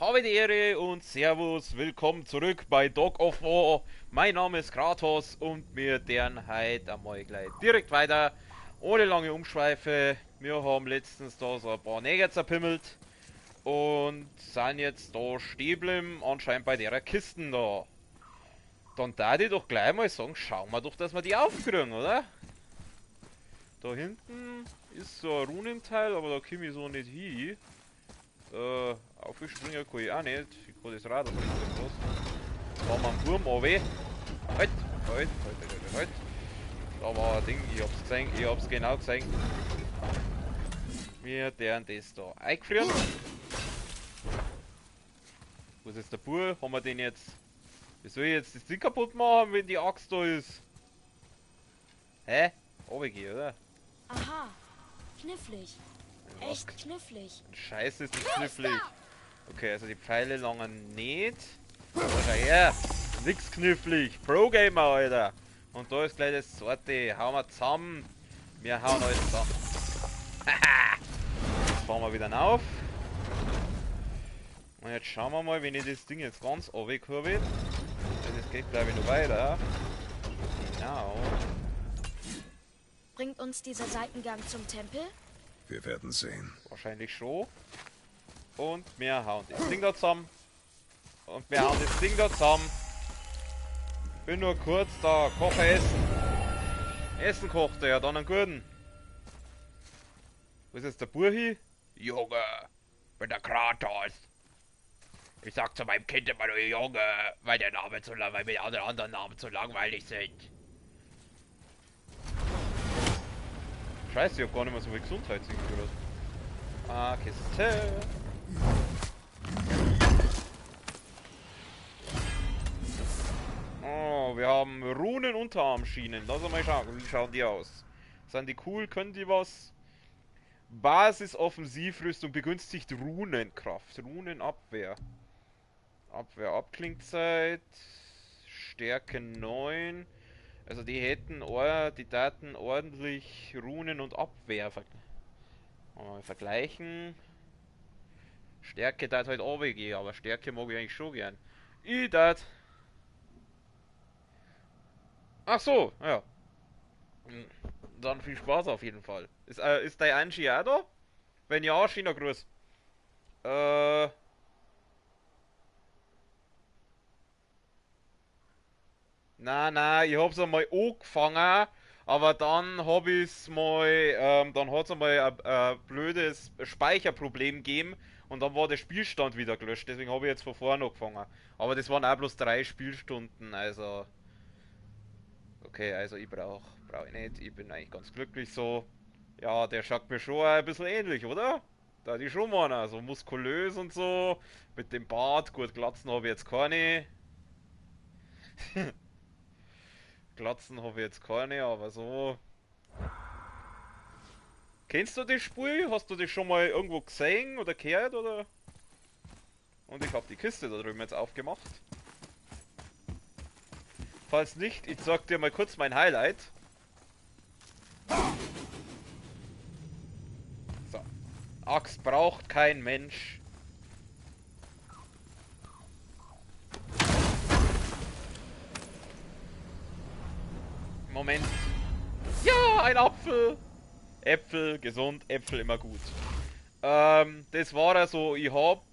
Habe die Ehre und Servus, willkommen zurück bei Dog of War. Mein Name ist Kratos und wir deren heute einmal gleich direkt weiter. Ohne lange Umschweife. Wir haben letztens da so ein paar Neger zerpimmelt und sind jetzt da stehen geblieben, anscheinend bei der Kisten da. Dann darf ich doch gleich mal sagen, schauen wir doch, dass wir die aufkriegen, oder? Da hinten ist so ein Runenteil, aber da komme ich so nicht hin. Aufspringen kann ich auch nicht. Ich kann das Rad aber nicht los. Da haben wir einen Wurm runter. Halt, halt, halt, halt, halt. Da war ein Ding, ich hab's gesehen, ich hab's genau gesehen. Wir deren das da eingefrieren. Wo ist jetzt der Bur? Haben wir den jetzt? Wie soll ich jetzt das Ding kaputt machen, wenn die Axt da ist? Hä? Runtergehen, oder? Aha, knifflig. Echt knifflig. Scheiße, ist das knifflig. Okay, also die Pfeile langen nicht. Schau her. Nix knifflig. Pro-Gamer, Alter. Und da ist gleich das zweite. Hauen wir zusammen. Wir hauen alles zusammen. Haha. Jetzt fahren wir wieder auf. Und jetzt schauen wir mal, wenn ich das Ding jetzt ganz runterkurve. Das geht, glaube ich, noch weiter. Genau. Bringt uns dieser Seitengang zum Tempel? Wir werden sehen. Wahrscheinlich schon. Und wir hauen das Ding da zusammen. Und wir hauen das Ding da zusammen. Bin nur kurz da. Koche Essen. Essen kocht er ja, dann einen guten. Wo ist jetzt der Burhi? Junge, bin der Kratos. Ich sag zu meinem Kind immer nur Junge, weil der Name zu lang, weil mir alle anderen Namen zu langweilig sind. Scheiße, ich hab gar nicht mehr so viel Gesundheit irgendwie. Ah, Kiste. Oh, wir haben Runen-Unterarmschienen. Lass mal schauen, wie schauen die aus? Sind die cool? Können die was? Basis-Offensivrüstung begünstigt Runenkraft. Runenabwehr. Abwehr Abklingzeit. Stärke 9. Also die hätten die Daten ordentlich Runen und Abwehr mal vergleichen. Stärke dat halt AWG, aber Stärke mag ich eigentlich schon gern. Ich dat. Ach so, ja. Dann viel Spaß auf jeden Fall. Ist dein Angie auch da? Wenn ja, schöner Gruß. Na, na, ich hab's einmal angefangen, aber dann hab ich's mal, dann hat's einmal ein blödes Speicherproblem gegeben und dann war der Spielstand wieder gelöscht, deswegen hab ich jetzt von vorne angefangen. Aber das waren auch bloß 3 Spielstunden, also... Okay, also ich brauch ich nicht, ich bin eigentlich ganz glücklich so. Ja, der schaut mir schon ein bisschen ähnlich, oder? Da die schon mal, so muskulös und so, mit dem Bart, gut, Glatzen hab ich jetzt keine. Glatzen habe ich jetzt keine, aber so. Kennst du das Spiel? Hast du das schon mal irgendwo gesehen oder gehört oder? Und ich habe die Kiste da drüben jetzt aufgemacht. Falls nicht, ich zeig dir mal kurz mein Highlight. So. Axt braucht kein Mensch. Moment. Ja, ein Apfel. Äpfel, gesund, Äpfel immer gut. Das war also, ich hab...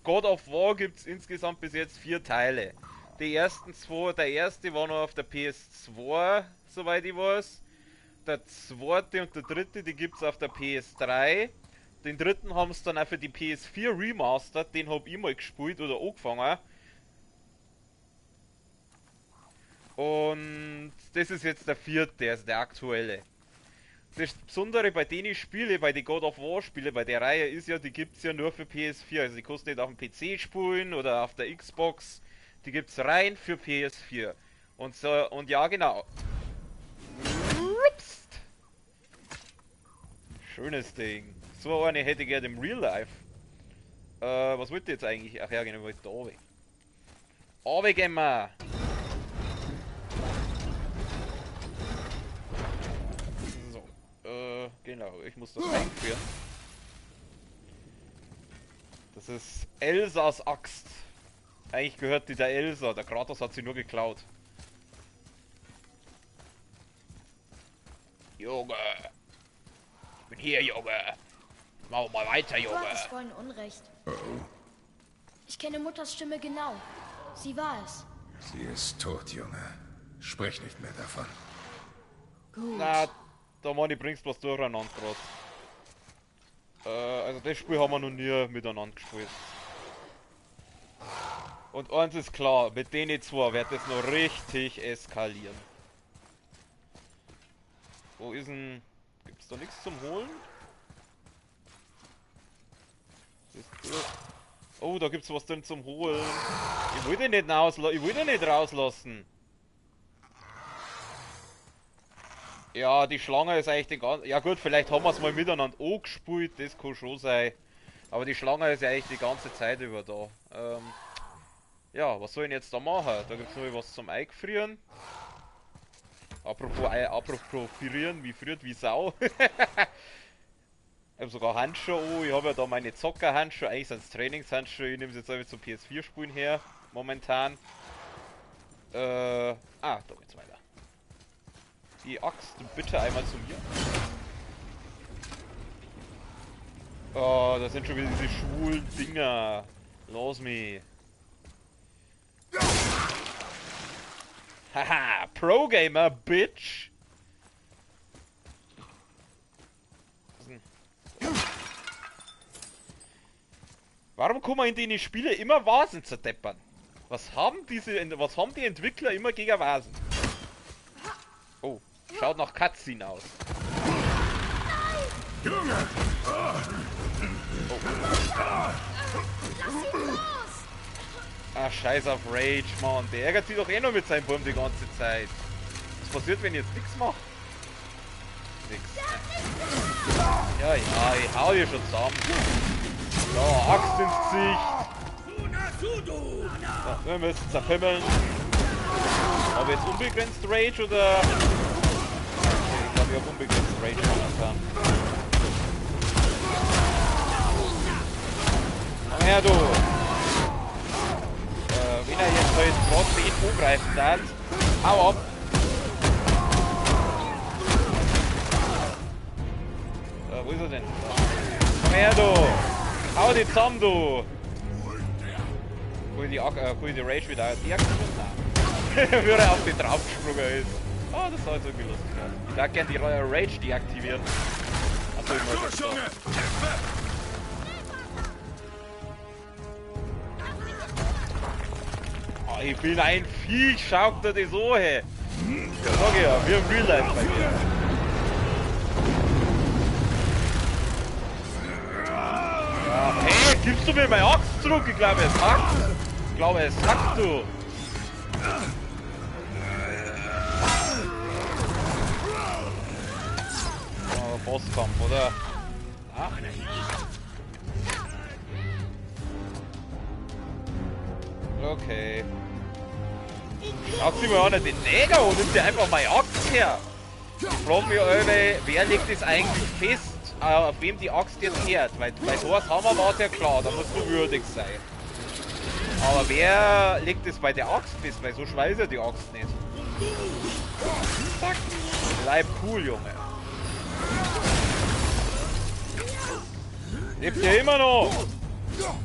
God of War gibt's insgesamt bis jetzt 4 Teile. Die ersten 2, der erste war noch auf der PS2, soweit ich weiß. Der zweite und der dritte, die gibt's auf der PS3. Den dritten haben sie dann auch für die PS4 remastered, den hab ich mal gespielt oder angefangen. Und das ist jetzt der vierte, also der aktuelle. Das Besondere bei denen Spiele, bei den God of War Spiele, bei der Reihe ist ja, die gibt's ja nur für PS4. Also die kannst du nicht auf dem PC spielen oder auf der Xbox. Die gibt's rein für PS4. Und so, und ja, genau. Rupst. Schönes Ding. So eine hätte ich gerne im Real Life. Was wollt ihr jetzt eigentlich? Ach ja, genau, ich wollte da runter. Runter gehen wir! Genau, ich muss das einführen. Das ist Elsas Axt. Eigentlich gehört die der Elsa. Der Kratos hat sie nur geklaut. Junge. Ich bin hier, Junge. Mach mal weiter, Junge. Du hattest vorhin Unrecht. Oh. Ich kenne Mutters Stimme genau. Sie war es. Sie ist tot, Junge. Sprich nicht mehr davon. Gut. Na, da Manni bringst was durcheinander gerade. Also das Spiel haben wir noch nie miteinander gespielt. Und eins ist klar, mit denen zwei wird es noch richtig eskalieren. Wo ist denn... Gibt's da nichts zum Holen? Oh, da gibt's was drin zum Holen. Ich will den nicht rauslassen. Ich will den nicht rauslassen. Ja, die Schlange ist eigentlich den ganzen... Ja gut, vielleicht haben wir es mal miteinander angespielt, das kann schon sein. Aber die Schlange ist ja eigentlich die ganze Zeit über da. Ja, was soll ich denn jetzt da machen? Da gibt's noch was zum Eingefrieren. Apropos, apropos frieren, wie friert wie Sau. Ich habe sogar Handschuhe an. Ich habe ja da meine Zockerhandschuhe, eigentlich sind es Trainingshandschuhe. Ich nehme sie jetzt einfach zum PS4-Spielen her, momentan. Da geht's weiter. Die Axt bitte einmal zu mir. Oh, das sind schon wieder diese schwulen Dinger. Los mich. Haha, Pro-Gamer, Bitch! Warum kommen in den Spiele immer Vasen zerdeppern? Was haben die Entwickler immer gegen Vasen? Oh, schaut nach Cutscene aus. Junge! Oh. Lass ihn los! Ach, scheiß auf Rage, Mann. Der ärgert sich doch eh nur mit seinem Wurm die ganze Zeit. Was passiert, wenn ich jetzt nichts mache? Nix. Ja, ja, ich hau dir schon zusammen. So, Axt ins Gesicht. So, wir müssen zerpimmeln. Habe ich jetzt unbegrenzt Rage oder? Okay, ich glaube, ich habe unbegrenzt Rage momentan. Komm her, du! Wenn er jetzt halt gerade den angreifen darf, hau ab! Wo ist er denn? Komm her, du! Hau die zusammen, du! Kann ich die Rage wieder deaktivieren? Nein. Wie er auf den draufgesprungen ist. Oh, das sah jetzt irgendwie lustig aus. Ich darf gerne die Rage deaktivieren. Achso, ich muss jetzt da. Oh, ich bin ein Viech, schaut dir das an, hey. Sag ich ja, wir haben Real Life bei mir. Ja, hey, gibst du mir meine Axt zurück? Ich glaube, es hackt. Ich glaube, es hackt, du. Oh, Bosskampf, oder? Ach. Okay. Schaut sich mal an, den Neger und nimmt dir einfach meine Axt her. Ich frage mich alle, wer legt das eigentlich fest, auf wem die Axt jetzt hört? Weil bei Thors Hammer war es ja klar, da musst du würdig sein. Aber wer legt das bei der Axt fest? Weil so schwer ist ja die Axt nicht. Zack. Bleib cool, Junge. Lebt ihr immer noch? So,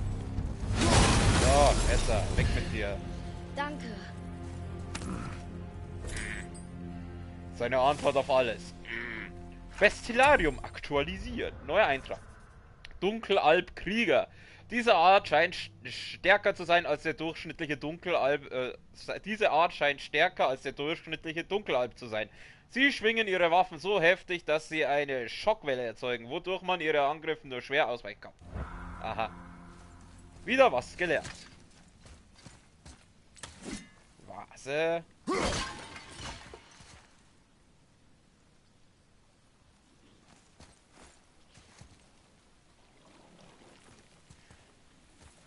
besser. Weg mit dir. Danke. Seine Antwort auf alles. Bestiarium aktualisiert. Neuer Eintrag. Dunkelalp Krieger. Diese Art scheint stärker zu sein als der durchschnittliche Dunkelalp. Diese Art scheint stärker als der durchschnittliche Dunkelalp zu sein. Sie schwingen ihre Waffen so heftig, dass sie eine Schockwelle erzeugen, wodurch man ihre Angriffe nur schwer ausweichen kann. Aha. Wieder was gelernt. Vase.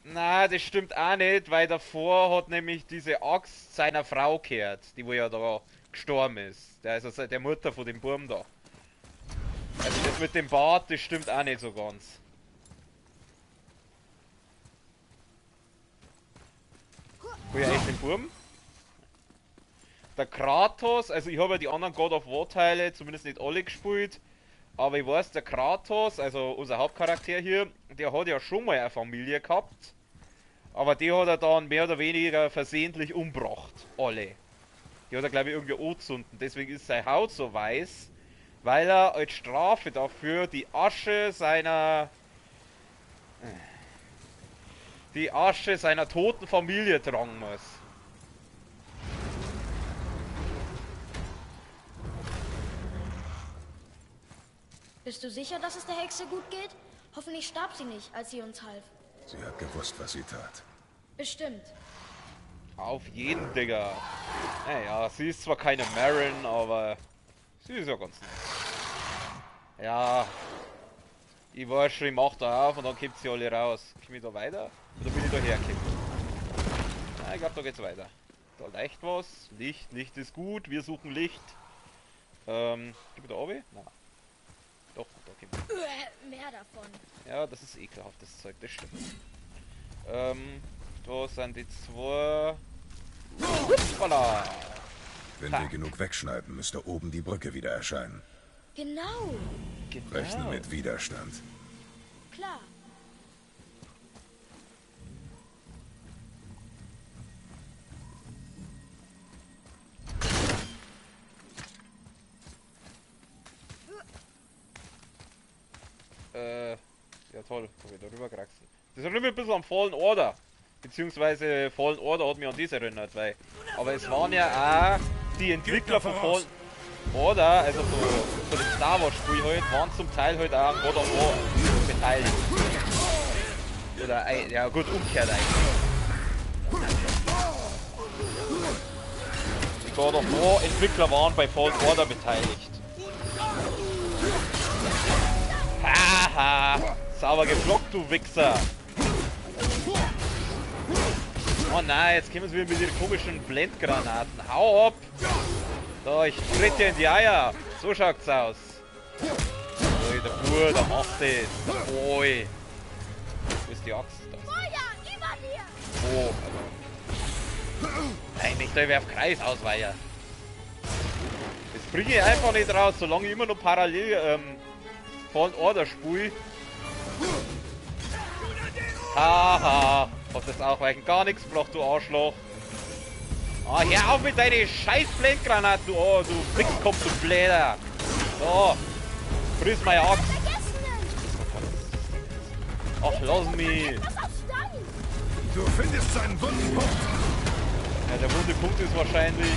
Na, das stimmt auch nicht, weil davor hat nämlich diese Axt seiner Frau gehört, die wo ja da gestorben ist. Der ist also der Mutter von dem Burm da. Also das mit dem Bart, das stimmt auch nicht so ganz. Wo ja echt den Burm. Der Kratos, also ich habe ja die anderen God of War Teile zumindest nicht alle gespielt, aber ich weiß, der Kratos, also unser Hauptcharakter hier, der hat ja schon mal eine Familie gehabt, aber die hat er dann mehr oder weniger versehentlich umgebracht, alle. Die hat er, glaube ich, irgendwie angezündet, deswegen ist seine Haut so weiß, weil er als Strafe dafür die Asche seiner toten Familie tragen muss. Bist du sicher, dass es der Hexe gut geht? Hoffentlich starb sie nicht, als sie uns half. Sie hat gewusst, was sie tat. Bestimmt. Auf jeden, Digga. Naja, sie ist zwar keine Marin, aber sie ist ja ganz nett. Ja. Ich weiß schon, ich mach da auf und dann kommt sie alle raus. Komm ich da weiter? Oder bin ich da hergekommen? Na, ich glaube, da geht's weiter. Da leicht was. Licht, Licht ist gut. Wir suchen Licht. Gib ich da runter? Nein. Doch, da kommt. Mehr davon. Ja, das ist ekelhaftes Zeug, das stimmt. Da sind die zwei. Hoppala. Wenn wir genug wegschneiden, müsste oben die Brücke wieder erscheinen. Genau. Genau. Rechne mit Widerstand. Klar. Ja toll, hab ich da rüber geraxelt. Das erinnert mich ein bisschen an Fallen Order. Beziehungsweise Fallen Order hat mich an das erinnert, weil. Aber es waren ja auch die Entwickler von Fallen Order, also von dem Star Wars Spiel halt, waren zum Teil halt auch an God of War beteiligt. Oder, ja gut, umgekehrt eigentlich. Die God of War Entwickler waren bei Fallen Order beteiligt. Haha! Sauber geblockt, du Wichser! Oh nein, jetzt kommen sie wieder mit ihren komischen Blendgranaten. Hau ab! Da, ich tritt dir in die Eier! So schaut's aus! Oh, der Bur, der macht das! Der Boy! Wo ist die Axt? Da. Oh, also. Nein, nicht da, ich werf Kreis ausweichen. Das bringe ich einfach nicht raus, solange ich immer noch parallel Fallen Order spul. Haha, hast das auch weichen gar nichts gebracht, du Arschloch. Ah, hör auf mit deinen scheiß Blendgranaten, du, oh, du Wichskopf, du Bläder. So, friss meine Axt. Ach, lass mich. Du findest seinen wunden Punkt. Ja, der wunde Punkt ist wahrscheinlich,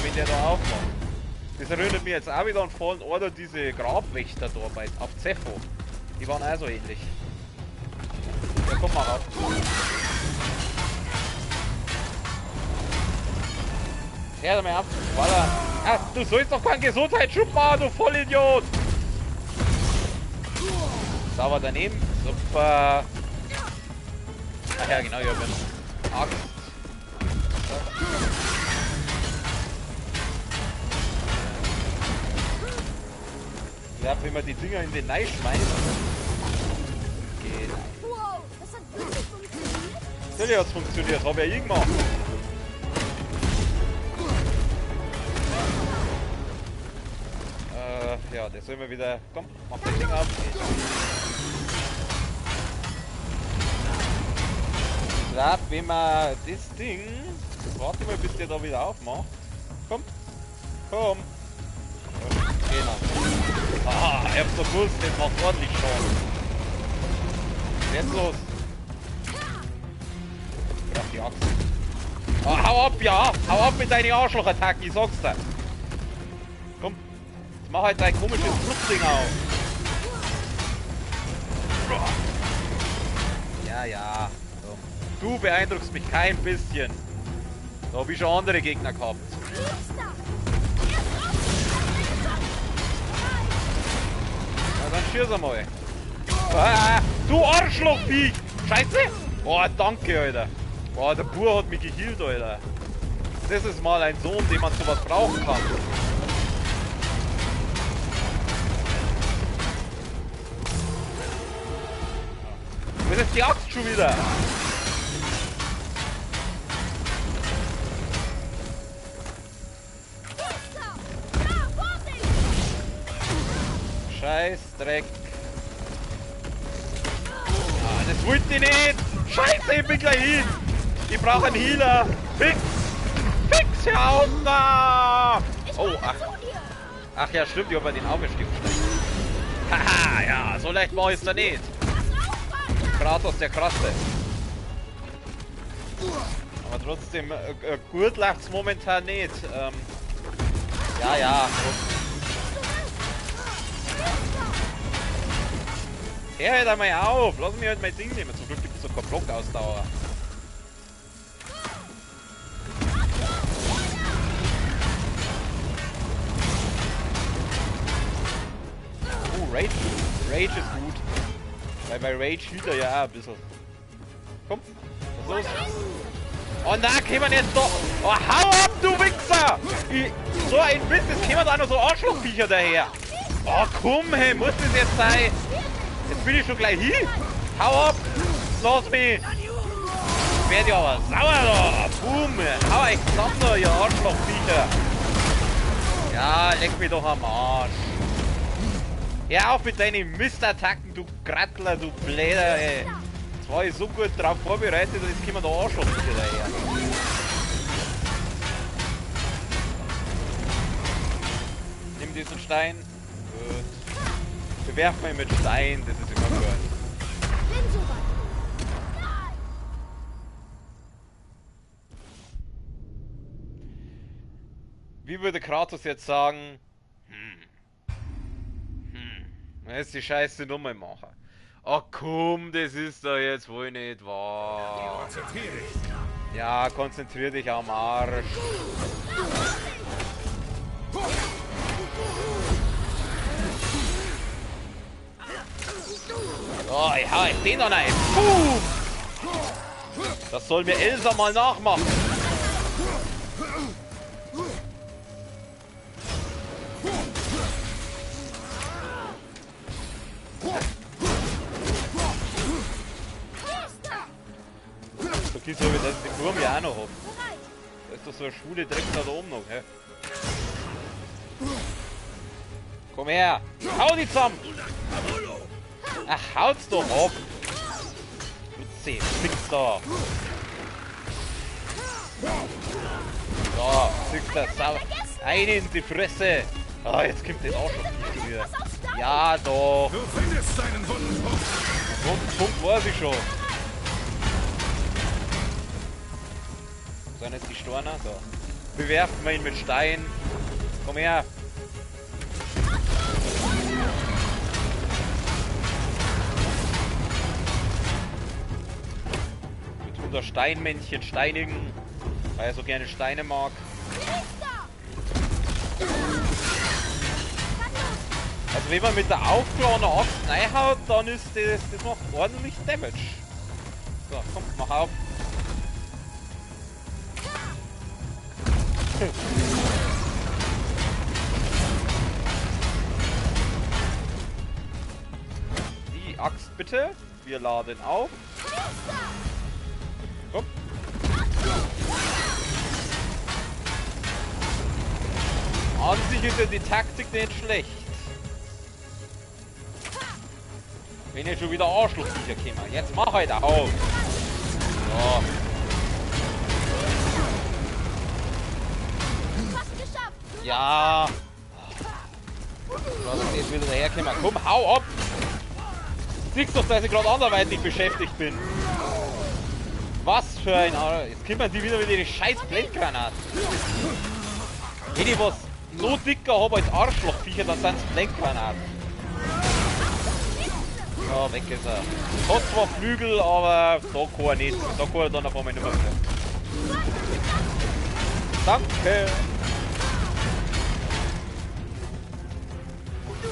wenn der da aufmacht. Das erinnert mich jetzt auch wieder an Fallen Order, diese Grabwächter da bei, auf Zepho. Die waren auch so ähnlich. Ja, komm mal rauf. Hör mal ab, Baller. Ah, du sollst doch keinen Gesundheitsschub machen, du Vollidiot! Sauber daneben. Super. Ach ja, genau, ich hab ja noch Axt. Ich glaube, wenn man die Dinger in den Nei schmeißt. Genau. Wow, das hat wirklich funktioniert? Natürlich hat's funktioniert, hab ja ich gemacht. Ja, das sollen wir wieder. Komm, mach das Ding auf. Ich glaube, wenn man das Ding. Warte mal, bis der da wieder aufmacht. Komm. Komm. Genau. Ah, ich hab's doch gewusst, das macht ordentlich Schaden. Jetzt los. Ich brauch die Axt. Ah, hau ab, ja! Hau ab mit deinen Arschlochattacken, ich sag's dir. Komm. Jetzt mach halt dein komisches Blutding auf. Ja, ja. So. Du beeindruckst mich kein bisschen. Da hab ich schon andere Gegner gehabt. Na, dann schieß einmal. Ah, du Arschlochviech! Scheiße! Boah, danke, Alter. Boah, der Bur hat mich geheilt, Alter. Das ist mal ein Sohn, den man sowas brauchen kann. Wo ist jetzt die Axt schon wieder? Scheißdreck. Ah, das wollte ich nicht! Scheiße, ich bin gleich hin! Ich brauche einen Healer! Fix! Fix, hör auf da! Oh, ach. Ach ja, stimmt, ich hab ja den Auferstehungsstein. Haha, ja, so leicht mach ich's da nicht. Kratos, der Krasse. Aber trotzdem, gut läuft's momentan nicht. Ja, ja. Hör halt einmal auf! Lass mich halt mein Ding nehmen. Zum Glück gibt es doch keine Blockausdauer. Oh, Rage. Rage ist gut. Weil bei Rage hielt er ja auch ein bisschen. Komm, was ist los? Oh nein, kämen jetzt doch. Oh, hau ab, du Wichser! So ein Mist, jetzt kämen da auch noch so Arschlochviecher daher. Oh komm, hey, muss das jetzt sein? Jetzt bin ich schon gleich hin. Hau ab! Lass mich! Ich werde ja aber sauer da! Boom! Hau euch zusammen da, ihr Arschlochviecher! Ja, leck mich doch am Arsch! Hör auf mit deinen Mistattacken, du Grattler, du Bläder, ey! Jetzt war ich so gut drauf vorbereitet und jetzt kommen da Arschlochviecher daher. Nimm diesen Stein. Gut. Bewerfen wir ihn mit Stein, das ist immer gut. Wie würde Kratos jetzt sagen? Das ist die Scheiße nochmal machen. Oh komm, das ist doch jetzt wohl nicht wahr. Konzentrier dich. Ja, konzentrier dich am Arsch. Oh, ich hau euch den da rein. Boom! Das soll mir Elsa mal nachmachen. Vergiss ich, dass ich den Wurm ja auch noch hab. Da ist doch so eine schwule Dreck da oben noch, hä? Komm her! Hau die zusammen! Ach, haut's doch ab! Du Fix da! So, siehst du, sauber. Eine in die Fresse! Ah, jetzt kommt das auch schon wieder. Ja, doch! Du findest deinen wunden Punkt! Wunden Punkt weiß ich schon! Sind jetzt die Storner? Da. Bewerfen wir ihn mit Stein. Komm her! Wir tun das Steinmännchen steinigen, weil er so gerne Steine mag. Also wenn man mit der aufgeladenen Axt reinhaut, dann ist das macht ordentlich Damage. So, komm, mach auf. Die Axt bitte. Wir laden auf. Komm. An sich ist ja die Taktik nicht schlecht. Wenn jetzt schon wieder Arschlochviecher kämen. Jetzt mach halt auf. So. Ja. Was ist jetzt wieder dahergekommen? Komm, hau ab! Siehst doch, dass ich gerade anderweitig beschäftigt bin. Was für ein Ar... Jetzt kommen die wieder mit ihren scheiß Blendgranaten. Wenn ich was noch dicker habe als Arschlochviecher, dann sind's Blendgranaten. Ja, weg ist er. Hat zwar Flügel, aber da kann er nicht. Da kann er dann auf einmal nicht mehr fliegen. Danke!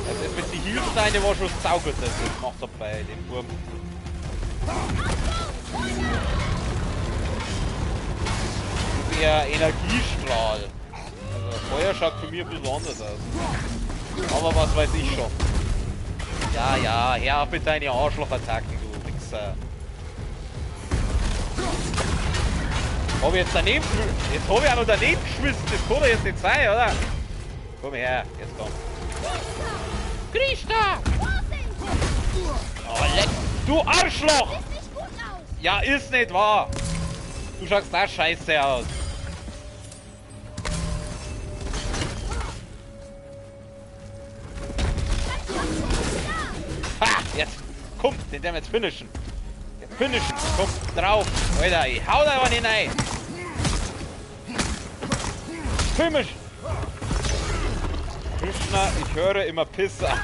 Also das mit den Healsteine war schon saugut, dass ich das gemacht habe bei dem Wurm. Das ist eher Energiestrahl. Also Feuer schaut für mich ein bisschen anders aus. Aber was weiß ich schon. Ja, ja, hör auf mit deinen Arschlochattacken, du Wichser. Hab ich jetzt daneben... Jetzt hab ich auch noch daneben geschmissen, das kann doch jetzt nicht sein, oder? Komm her, jetzt komm. Krishna! Oh, leck! Du Arschloch! Sieht nicht gut aus! Ja, ist nicht wahr! Du schaust da scheiße aus! Ha! Jetzt! Komm, den werden wir jetzt finishen! Jetzt finishen! Komm, drauf! Alter, ich hau da aber nicht rein! Finish! Krishna, ich höre immer Pisser.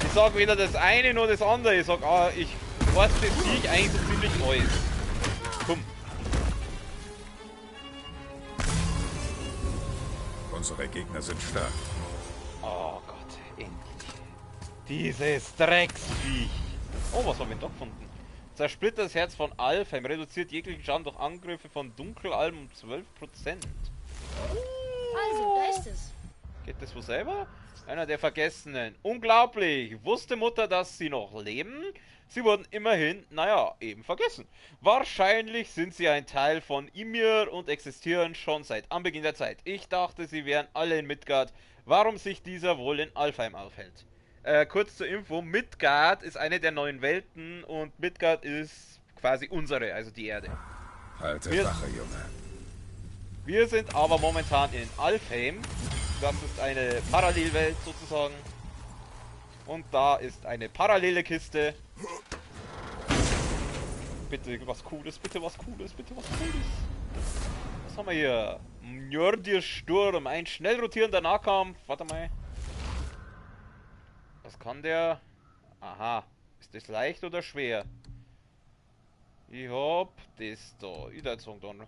Ich sag weder das eine noch das andere. Ich sag, ah, ich weiß, das Sieg eigentlich so ziemlich alles. Komm. Unsere Gegner sind stark. Oh Gott, endlich. Dieses Drecksviech. Oh, was haben wir denn da gefunden? Zersplittertes Herz von Alfheim reduziert jeglichen Schaden durch Angriffe von Dunkelalben um 12%. Also, da ist es. Geht das wohl selber? Einer der Vergessenen. Unglaublich! Wusste Mutter, dass sie noch leben? Sie wurden immerhin, naja, eben vergessen. Wahrscheinlich sind sie ein Teil von Ymir und existieren schon seit Anbeginn der Zeit. Ich dachte, sie wären alle in Midgard. Warum sich dieser wohl in Alfheim aufhält? Kurz zur Info, Midgard ist eine der neuen Welten und Midgard ist quasi unsere, also die Erde. Halte Wache, Junge. Wir sind aber momentan in Alfheim. Das ist eine Parallelwelt sozusagen. Und da ist eine parallele Kiste. Bitte was Cooles, bitte was Cooles, bitte was Cooles. Was haben wir hier? Njördir Sturm, ein schnell rotierender Nahkampf. Warte mal. Was kann der? Aha. Ist das leicht oder schwer? Ich hab das da. Ich würde sagen, dann.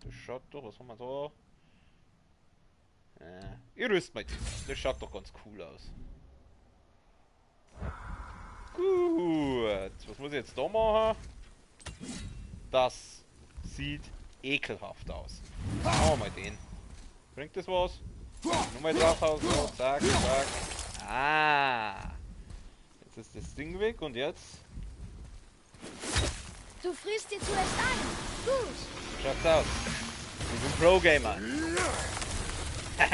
Das schaut doch, was haben wir da? Ich rüst mal das. Das schaut doch ganz cool aus. Gut. Was muss ich jetzt da machen? Das sieht ekelhaft aus. Machen wir mal den. Bringt das was? Nochmal draufhauen. So, zack, zack. Ah. Jetzt ist das Ding weg und jetzt. Du frierst dir zuerst ein. Gut. Schaut's aus. Ich bin Pro-Gamer. Ja,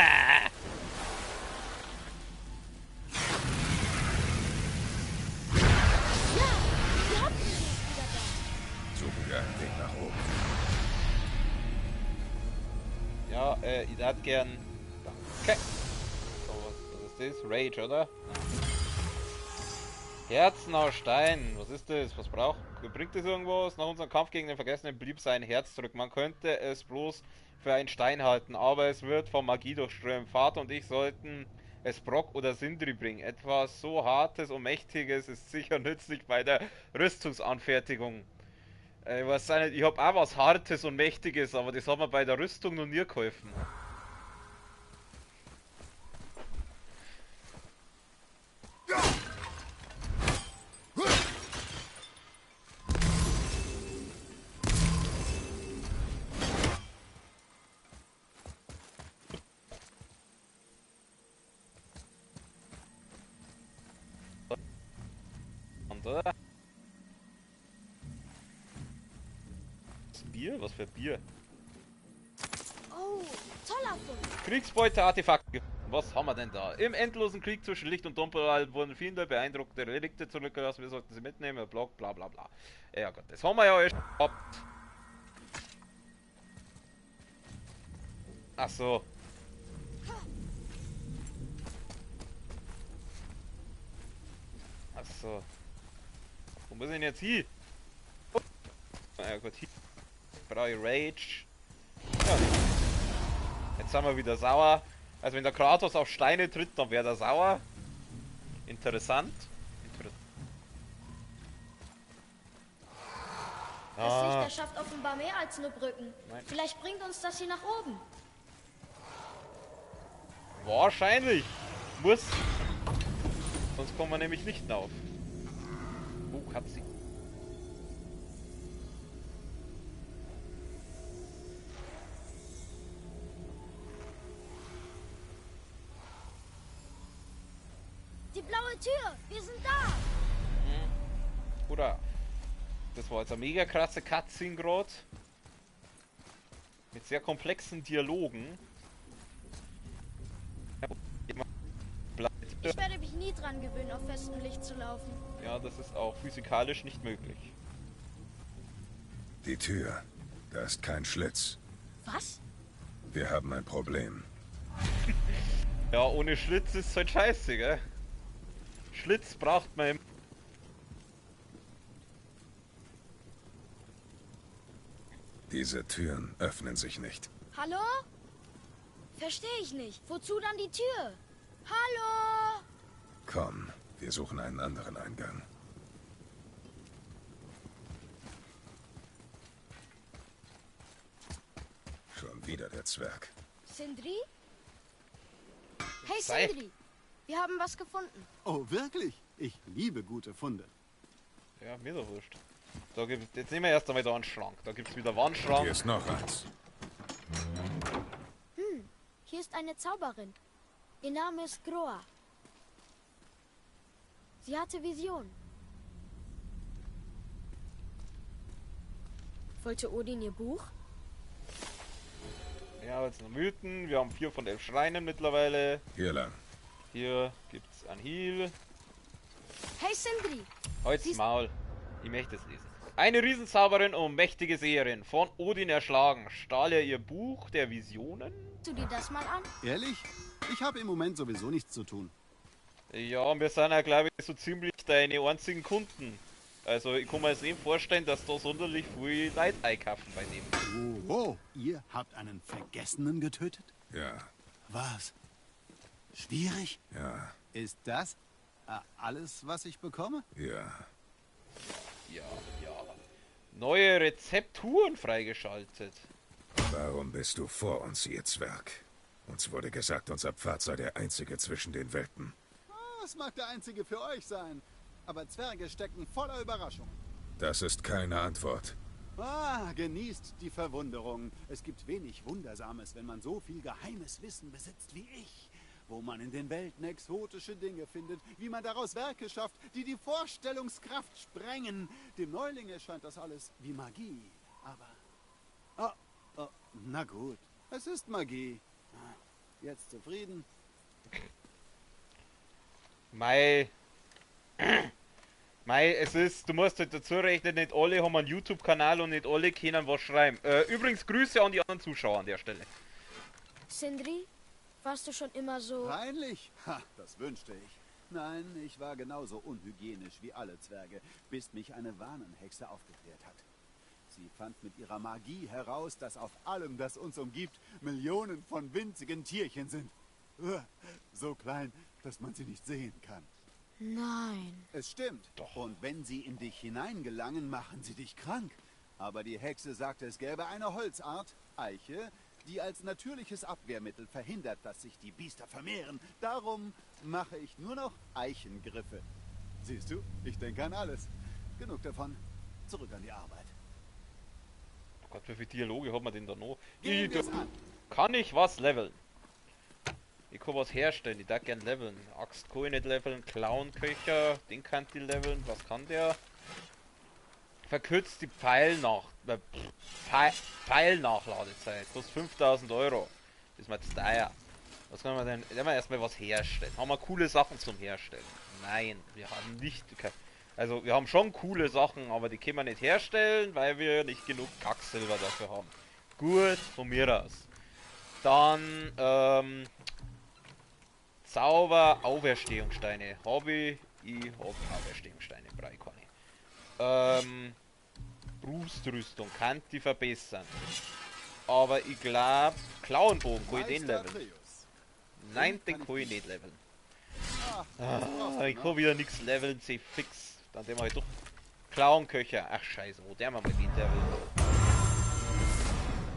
die Hauptinsel ist wieder da. Suchen wir einen Weg nach oben. Ja, ich hätte gern. Danke. So, was ist das? Rage, oder? Herzen aus Stein. Was ist das? Was braucht? Bringt das irgendwas? Nach unserem Kampf gegen den Vergessenen blieb sein Herz zurück. Man könnte es bloß für einen Stein halten, aber es wird von Magie durchströmt. Vater und ich sollten es Brock oder Sindri bringen. Etwas so Hartes und Mächtiges ist sicher nützlich bei der Rüstungsanfertigung. Ich weiß nicht, ich hab auch was Hartes und Mächtiges, aber das hat mir bei der Rüstung noch nie geholfen. Oder? Das Bier? Was für Bier? Oh, toller Fund. Kriegsbeute-Artefakte. Was haben wir denn da? Im endlosen Krieg zwischen Licht und Dunkelheit wurden viele beeindruckende Relikte zurückgelassen. Wir sollten sie mitnehmen. Blog, bla bla bla. Ja Gott, das haben wir ja erst gehabt. Ach so. Ach so. Wo muss ich denn jetzt hin? Oh. Ja gut, hier brauche ich Rage. Ja. Jetzt sind wir wieder sauer. Also wenn der Kratos auf Steine tritt, dann wäre er sauer. Interessant. Das Licht erschafft offenbar mehr als nur Brücken. Nein. Vielleicht bringt uns das hier nach oben. Wahrscheinlich. Muss. Sonst kommen wir nämlich nicht auf. Oh, Katze. Die blaue Tür, wir sind da. Mhm. Oder das war jetzt eine mega krasse Cutscene gerade. Mit sehr komplexen Dialogen. nie dran gewöhnen, auf festem Licht zu laufen. Ja, das ist auch physikalisch nicht möglich. Die Tür. Da ist kein Schlitz. Was? Wir haben ein Problem. Ja, ohne Schlitz ist halt scheiße, gell? Schlitz braucht man im... Diese Türen öffnen sich nicht. Hallo? Verstehe ich nicht. Wozu dann die Tür? Hallo? Komm, wir suchen einen anderen Eingang. Schon wieder der Zwerg. Sindri? Hey Sindri, wir haben was gefunden. Oh, wirklich? Ich liebe gute Funde. Ja, mir doch wurscht. Da gibt's, jetzt nehmen wir erst einmal da einen Schrank. Da gibt's wieder Wandschrank. Hier ist noch eins. Hm, hier ist eine Zauberin. Ihr Name ist Groa. Sie hatte Vision. Wollte Odin ihr Buch? Ja, jetzt noch Mythen. Wir haben 4 von 11 Schreinen mittlerweile. Hier lang. Hier gibt's ein Heal. Hey Sindri! Halt's Maul. Ich möchte es lesen. Eine Riesenzauberin und mächtige Seherin, von Odin erschlagen, stahl er ihr Buch der Visionen? Du dir das mal an? Ehrlich? Ich habe im Moment sowieso nichts zu tun. Ja, und wir sind ja, glaube ich, so ziemlich deine einzigen Kunden. Also ich kann mir jetzt nicht vorstellen, dass da sonderlich viel Leute einkaufen bei dem. Oh, oh, ihr habt einen Vergessenen getötet? Ja. Was? Schwierig? Ja. Ist das alles, was ich bekomme? Ja. Ja, ja. Neue Rezepturen freigeschaltet. Warum bist du vor uns, ihr Zwerg? Uns wurde gesagt, unser Pfad sei der einzige zwischen den Welten. Das mag der einzige für euch sein. Aber Zwerge stecken voller Überraschungen. Das ist keine Antwort. Ah, genießt die Verwunderung. Es gibt wenig Wundersames, wenn man so viel geheimes Wissen besitzt wie ich. Wo man in den Welten exotische Dinge findet, wie man daraus Werke schafft, die die Vorstellungskraft sprengen. Dem Neuling erscheint das alles wie Magie. Aber... Oh, oh, na gut, es ist Magie. Jetzt zufrieden? Mei... Mei, es ist, du musst halt dazu rechnen, nicht alle haben einen YouTube-Kanal und nicht alle können was schreiben. Übrigens, Grüße an die anderen Zuschauer an der Stelle. Sindri, warst du schon immer so... Reinlich? Ha, das wünschte ich. Nein, ich war genauso unhygienisch wie alle Zwerge, bis mich eine Wahnenhexe aufgeklärt hat. Sie fand mit ihrer Magie heraus, dass auf allem, das uns umgibt, Millionen von winzigen Tierchen sind. So klein, dass man sie nicht sehen kann. Nein. Es stimmt. Doch. Und wenn sie in dich hineingelangen, machen sie dich krank. Aber die Hexe sagte, es gäbe eine Holzart, Eiche, die als natürliches Abwehrmittel verhindert, dass sich die Biester vermehren. Darum mache ich nur noch Eichengriffe. Siehst du, ich denke an alles. Genug davon. Zurück an die Arbeit. Oh Gott, wie viele Dialoge hat man denn da noch? Gehen wir's an. Kann ich was leveln? Ich kann was herstellen, ich darf gern leveln. Axt kann ich nicht leveln, Clownköcher, den kann ich leveln. Was kann der? Verkürzt die Pfeilnachladezeit. Kostet 5000 Euro. Das ist mir zu teuer. Was kann man denn? Werden wir erstmal was herstellen. Haben wir coole Sachen zum Herstellen? Nein, wir haben nicht. Also wir haben schon coole Sachen, aber die können wir nicht herstellen, weil wir nicht genug Kacksilber dafür haben. Gut, von mir aus. Dann, Zauber, Auferstehungssteine. Hobby, ich hab Auferstehungssteine, brauche ich keine. Brustrüstung kann die verbessern. Aber ich glaube, Klauenbogen kann ich den leveln. Nein, den kann ich nicht leveln. Ah, ich kann wieder nichts leveln, sie fix. Dann den mach ich doch. Klauenköcher. Ach scheiße, wo der mal den leveln?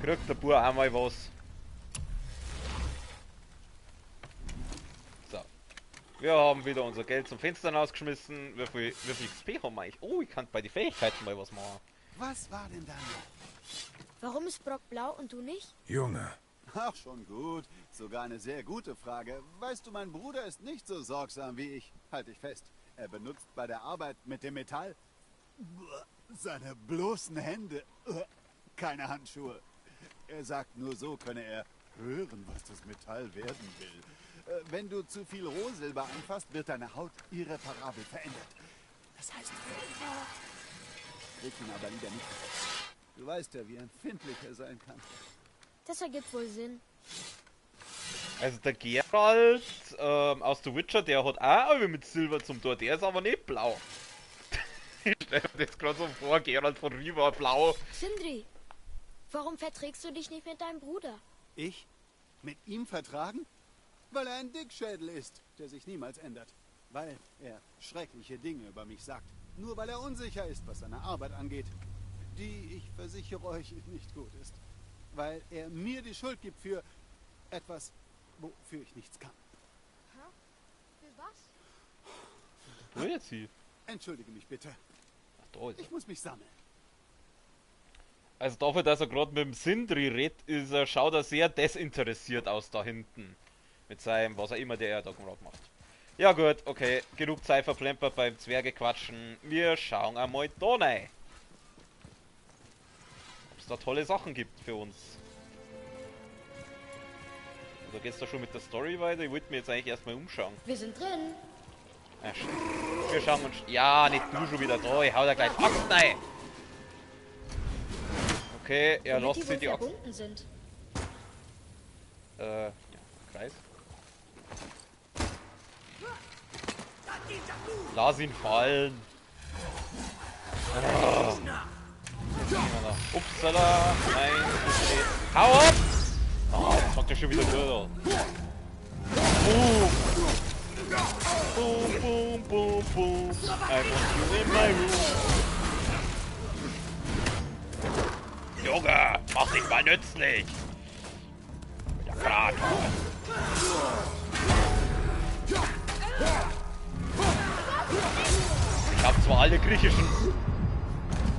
Kriegt der Bub auch mal was. So. Wir haben wieder unser Geld zum Fenster rausgeschmissen. Wie viel XP haben wir eigentlich? Oh, ich kann bei den Fähigkeiten mal was machen. Was war denn da noch? Warum ist Brock blau und du nicht? Junge. Ach, schon gut. Sogar eine sehr gute Frage. Weißt du, mein Bruder ist nicht so sorgsam wie ich. Halt dich fest. Er benutzt bei der Arbeit mit dem Metall seine bloßen Hände. Keine Handschuhe. Er sagt, nur so könne er hören, was das Metall werden will. Wenn du zu viel Rohsilber anfasst, wird deine Haut irreparabel verändert. Das heißt für immer. Reg ihn aber lieber nicht. Du weißt ja, wie empfindlich er sein kann. Das ergibt wohl Sinn. Also der Geralt aus The Witcher, der hat auch mit Silber zum Tor. Der ist aber nicht blau. Ich stell mir das gerade so vor, Geralt von Riva blau. Sindri, warum verträgst du dich nicht mit deinem Bruder? Ich? Mit ihm vertragen? Weil er ein Dickschädel ist, der sich niemals ändert. Weil er schreckliche Dinge über mich sagt. Nur weil er unsicher ist, was seine Arbeit angeht. Die, ich versichere euch, nicht gut ist. Weil er mir die Schuld gibt für etwas, wofür ich nichts kann. Hä? Für was? Wo jetzt sie? Entschuldige mich bitte. Ach, da ist er. Ich muss mich sammeln. Also dafür, dass er gerade mit dem Sindri redet, ist er, schaut er sehr desinteressiert aus da hinten. Mit seinem, was auch immer der da gerade macht. Ja gut, okay. Genug Zeit verplempert beim Zwerge quatschen. Wir schauen einmal da rein. Ob es da tolle Sachen gibt für uns. Oder geht's da schon mit der Story weiter? Ich wollte mir jetzt eigentlich erstmal umschauen. Wir sind drin. Ach, wir schauen uns... Ja, nicht du schon wieder da. Ich hau da gleich Axt rein. Okay, er lässt sich die Axt. Sind. Ja, Kreis. Lass ihn fallen. Ah. Upsala. Nein, bitte nicht. Hau ab! Oh, jetzt fängt er schon wieder gut an. Boom. Boom, boom, boom, boom. I want you in my room. Junge, mach dich mal nützlich. Mit der Granate. Ich hab zwar alle griechischen.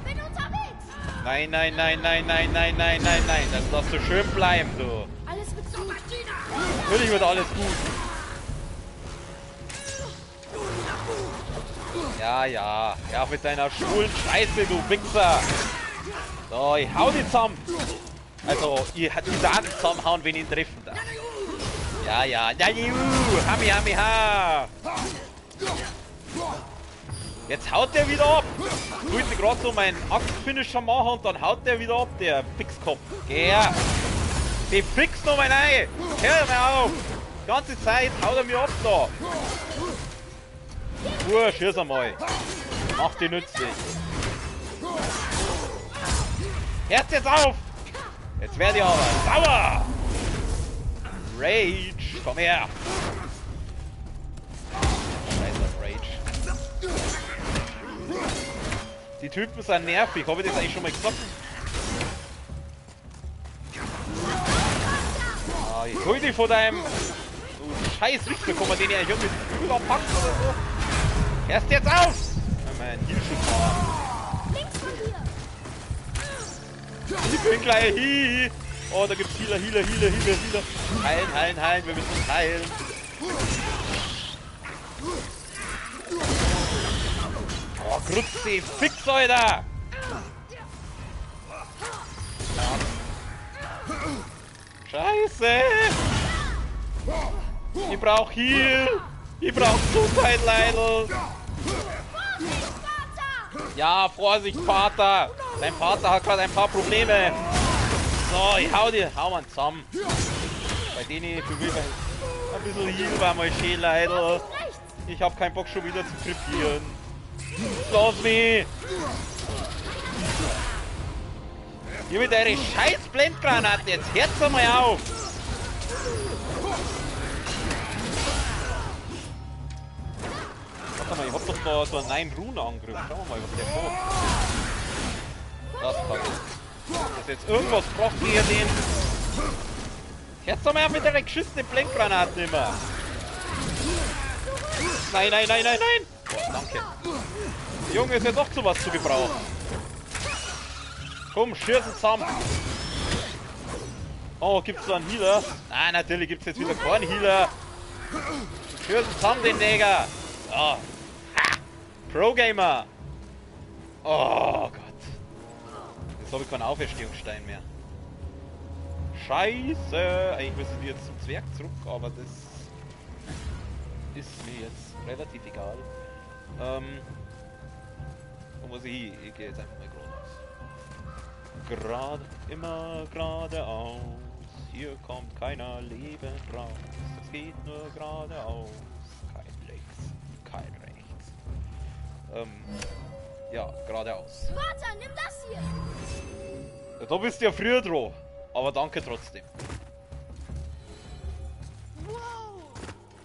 Bin unterwegs. Nein, nein, nein, nein, nein, nein, nein, nein, nein. Das darfst du schön bleiben, du. Alles wird gut. Natürlich wird alles gut. Ja, ja. Ja, mit deiner schwulen Scheiße, du Wichser. So, ich hau die zusammen. Also, ich darf ihn zusammenhauen, wenn ich ihn treffen darf. Ja, ja. Ja, juhu. Hami, hami, ha. Jetzt haut der wieder ab. Ich wollte gerade so meinen Axtfinisher machen und dann haut der wieder ab, der Fixkopf. Geh her. Die fix noch mal rein. Hör mal auf. Die ganze Zeit haut er mir ab da. Schieß einmal. Mach die nützlich. Hört jetzt auf! Jetzt werde ich aber sauer! Rage! Komm her! Scheiß auf Rage. Die Typen sind nervig. Habe ich das eigentlich schon mal gesagt? Ah, ich hol dich von deinem... Du scheiß Wichser, kann man den ja eigentlich mit Flügel abpacken oder so? Hörst jetzt auf! Mein Heal-Schuss. Ich bin gleich hi. Oh, da gibt's Healer, Healer, Healer, Healer, Healer. Heilen, heilen, heilen, wir müssen uns heilen. Oh, Grütze, fix, Alter! Scheiße! Ich brauch Heal! Ich brauch Gesundheit, Leidl! Ja, Vorsicht, Vater! Dein Vater hat gerade ein paar Probleme. So, ich hau dir, hau mal zusammen. Bei denen ich ein bisschen Heal war mal schön, Leidl. Ich hab keinen Bock schon wieder zu krepieren. Lass mich! Hier mit eurer scheiß Blendgranate, jetzt hört's einmal auf! Warte mal, ich hab doch da so einen neuen Rune-Angriff. Schauen wir mal, was der macht. Das passt. Das jetzt irgendwas braucht ihr den. Hört's doch mal auf mit der geschissenen Blendgranate immer! Nein, nein, nein, nein, nein! Boah, danke. Der Junge ist ja doch zu was zu gebrauchen. Komm, schießen zusammen. Oh, gibt's da einen Healer? Nein, natürlich gibt's jetzt wieder keinen Healer. Schießen zusammen den Neger. Oh. Ha! Pro Gamer. Oh Gott. Jetzt habe ich keinen Auferstehungsstein mehr. Scheiße. Eigentlich müssen die jetzt zum Zwerg zurück, aber das Ist mir jetzt relativ egal. Wo muss ich hin? Ich gehe jetzt einfach mal geradeaus. Gerade, immer geradeaus. Hier kommt keiner lebend raus. Es geht nur geradeaus. Kein links, kein rechts. Ja, geradeaus. Vater, nimm das hier! Ja, da bist du ja früher dran. Aber danke trotzdem. Wow,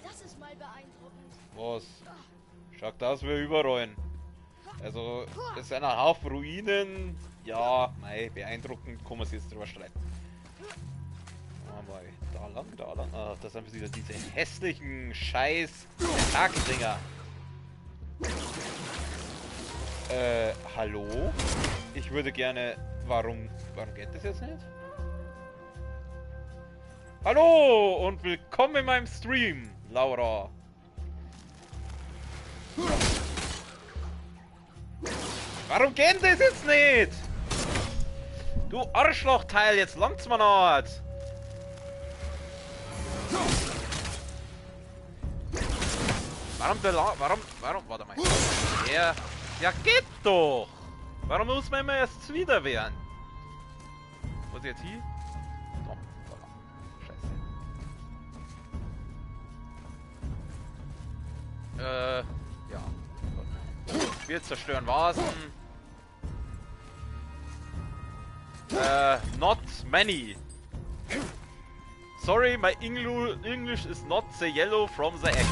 das ist mal beeindruckend. Was? Schaut aus wie überrollen. Also, es sind ein Haufen Ruinen. Ja, mei, beeindruckend, kann man sich jetzt drüber streiten. Mal da lang, da lang. Ah, das sind wieder diese hässlichen scheiß Tentakeldinger. Hallo? Ich würde gerne... Warum geht das jetzt nicht? Hallo und willkommen in meinem Stream, Laura. Warum geht das jetzt nicht? Du Arschlochteil, jetzt langt's mir nicht. Warum, warte mal. Ja, geht doch! Warum muss man immer erst wieder wehren? Muss ich jetzt hier? Oh, da lang. Scheiße. Ja. Gut. Wir zerstören Vasen. Not many. Sorry, my English is not the yellow from the egg.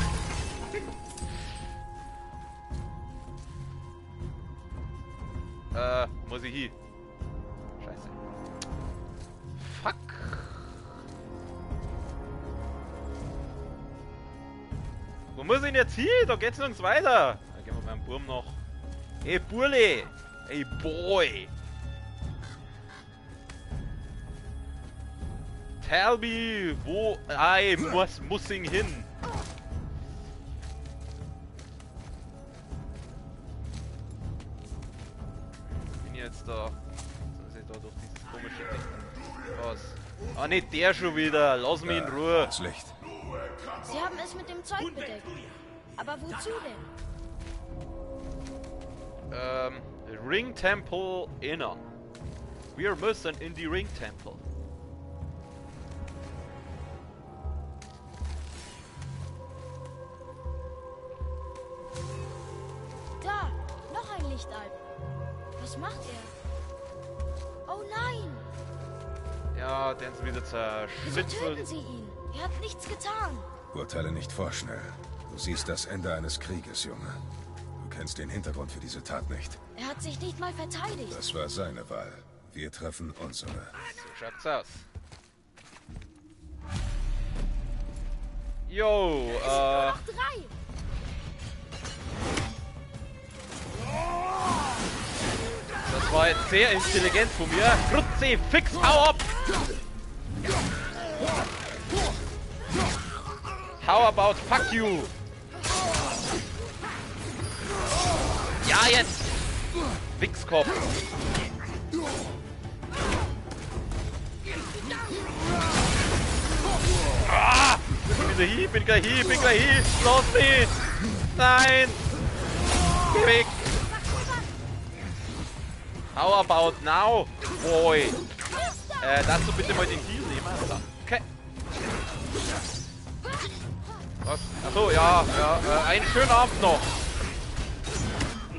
Muss ich hier? Scheiße. Fuck. Wo muss ich denn jetzt hin? Da geht's nirgends weiter. Da gehen wir meinem Burm noch. Ey, Burle! Ey, Boy! Tell me, wo I muss ich hin? Bin jetzt da. Jetzt muss ich da durch dieses komische Ding. Was? Ah, nicht der schon wieder. Lass mich in Ruhe. Das Licht. Sie haben es mit dem Zeug bedeckt. Aber wozu denn? Ring Temple Innern. Wir müssen in die Ring Temple. Da, noch ein Lichtalb. Was macht er? Oh nein! Ja, den sind wieder zerschnitzelt. Wieso töten Sie ihn? Er hat nichts getan. Urteile nicht vorschnell. Du siehst das Ende eines Krieges, Junge. Du kennst den Hintergrund für diese Tat nicht. Er hat sich nicht mal verteidigt. Das war seine Wahl. Wir treffen unsere. So schaut's aus. Jo, Es sind nur noch 3. Das war jetzt sehr intelligent von mir. Kruzifix, hau ab! How about fuck you? Ja, jetzt! Wichskopf! Ah! Ich bin wieder hier, bin gleich hier, bin gleich hier! Lass mich! Nein! Geh weg! How about now, boy? Darfst du bitte mal den Heal nehmen? Okay. Was? Achso, ja, ja, einen schönen Abend noch.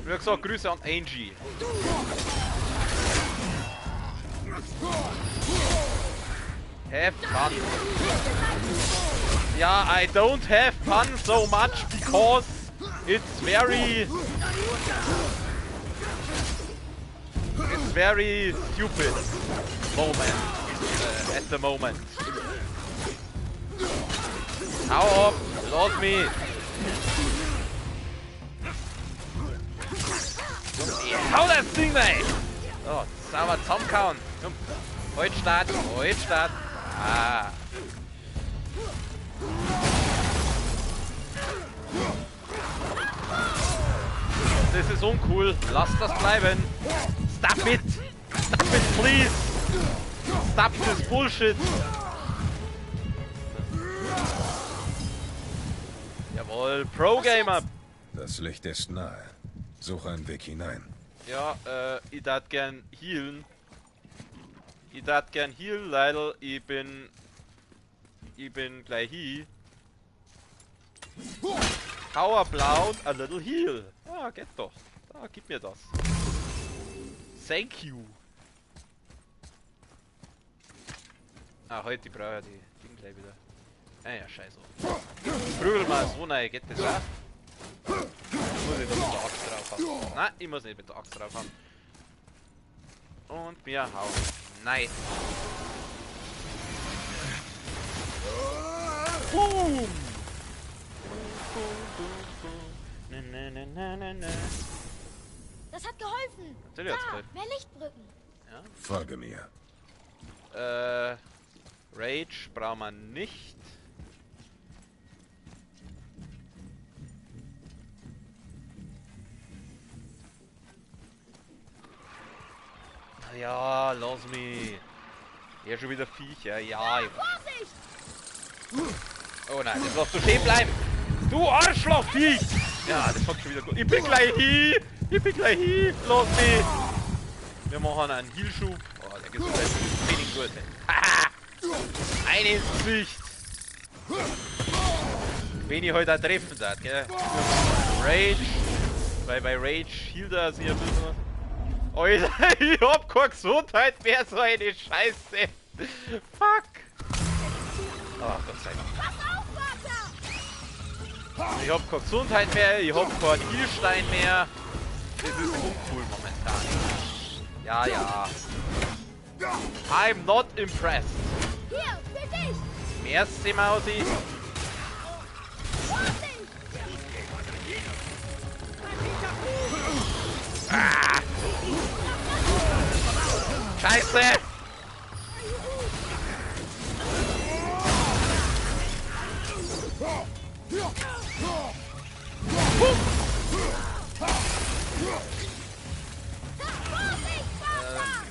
Wie gesagt, Grüße an Angie. Have fun. Ja, I don't have fun so much because it's very stupid moment at the moment. Hau ab, lass mich. Hau das Ding rein! So, sauber zusammengehauen. Komm, halt Start, halt Start. Ah. Das ist uncool. Lass das bleiben. Stop it! Stop it, please! Stop this bullshit! Jawohl, Pro-Gamer! Das Licht ist nahe. Suche einen Weg hinein. Ja, ich darf gern healen. Ich darf gern healen, leider. Ich bin gleich hier. How about a little heal? Ja, geht doch. Da, gib mir das. Thank you. Ah, heute brauche ich die Ding gleich wieder. Ah ja, scheiße. Prügel mal so rein, geht das auch? Muss ich da mit der Axt drauf haben? Nein, ich muss nicht mit der Axt drauf haben. Und wir hauen. Nein. Boom! Boom, boom, boom. Na, na, na, na, na, na. Das hat geholfen. Natürlich hat's geholfen. Mehr Lichtbrücken. Ja. Folge mir. Rage braucht man nicht. Ja, lass mich. Ja, schon wieder Viecher. Ja, ich... Vorsicht! Oh nein, jetzt lass du stehen bleiben. Du Arschlochviech! Ja, das fängt schon wieder gut. Ich bin gleich hier! Ich bin gleich hier! Lass mich! Wir machen einen Heal-Schub. Oh, der Gesundheit ist wenig gut. Haha! Ein ins Gesicht! Wen ich heute auch treffen darf, gell? Rage. Weil bei Rage healt er sich ein bisschen. Alter, ich hab keine Gesundheit mehr, so eine Scheiße. Fuck. Ach, Gott sei Dank. Pass auf, Vater! Ich hab keine Gesundheit mehr, ich hab keinen Heilstein mehr. Das ist uncool momentan. Ja, ja. I'm not impressed. Hier, für dich! Merci, Mausi. Vorsicht! Ah! Scheiße!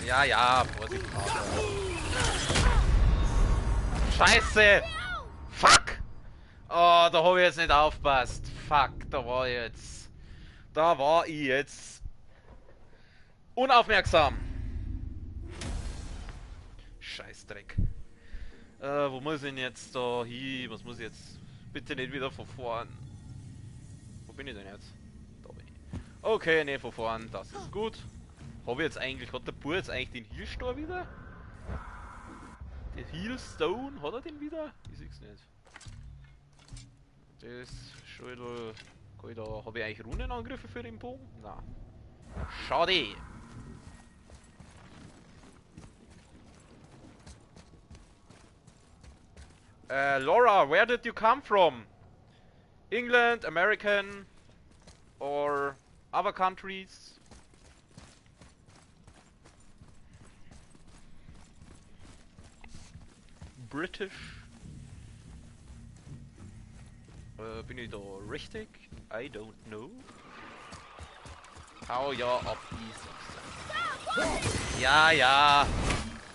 Ja, ja, Vorsicht, Vater. Scheiße! Fuck! Oh, da habe ich jetzt nicht aufgepasst. Fuck, da war ich jetzt. Da war ich jetzt unaufmerksam. Scheißdreck. Wo muss ich denn jetzt da hin? Was muss ich jetzt? Bitte nicht wieder von vorn. Wo bin ich denn jetzt? Da bin ich. Okay, ne, von vorn, das ist gut. Habe ich jetzt eigentlich, hat der Bub jetzt eigentlich den Healstone wieder? Den Healstone, hat er den wieder? Ich seh's nicht. Das schon wieder. Kann ich da, habe ich eigentlich Runenangriffe für den Bogen? Nein. Schade! Laura, where did you come from? England, American or other countries? British? Bin ich da richtig? I don't know. Hau ja ab, ich sag's. Ja, ja.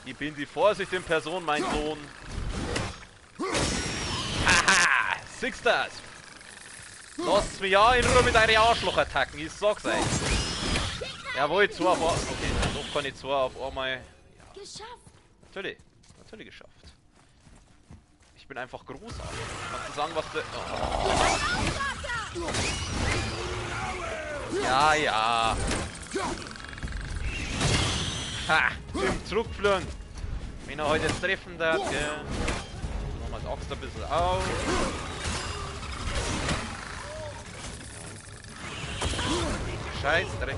Ich bin die Vorsicht in Person, mein Sohn. Haha! Sixters! Lasst mich ja in Ruhe mit euren Arschlochattacken, ich sag's euch. Jawohl, zwei auf einmal. Okay, doch kann ich zwei auf einmal. Ja. Geschafft! Natürlich, natürlich geschafft. Ich bin einfach großartig. Kannst du sagen, was du. Oh. Ja, ja. Ha! Im Zurückfliegen. Wenn er heute jetzt treffen darf, gell. Machen wir die Axt ein bisschen auf. Scheißdreck.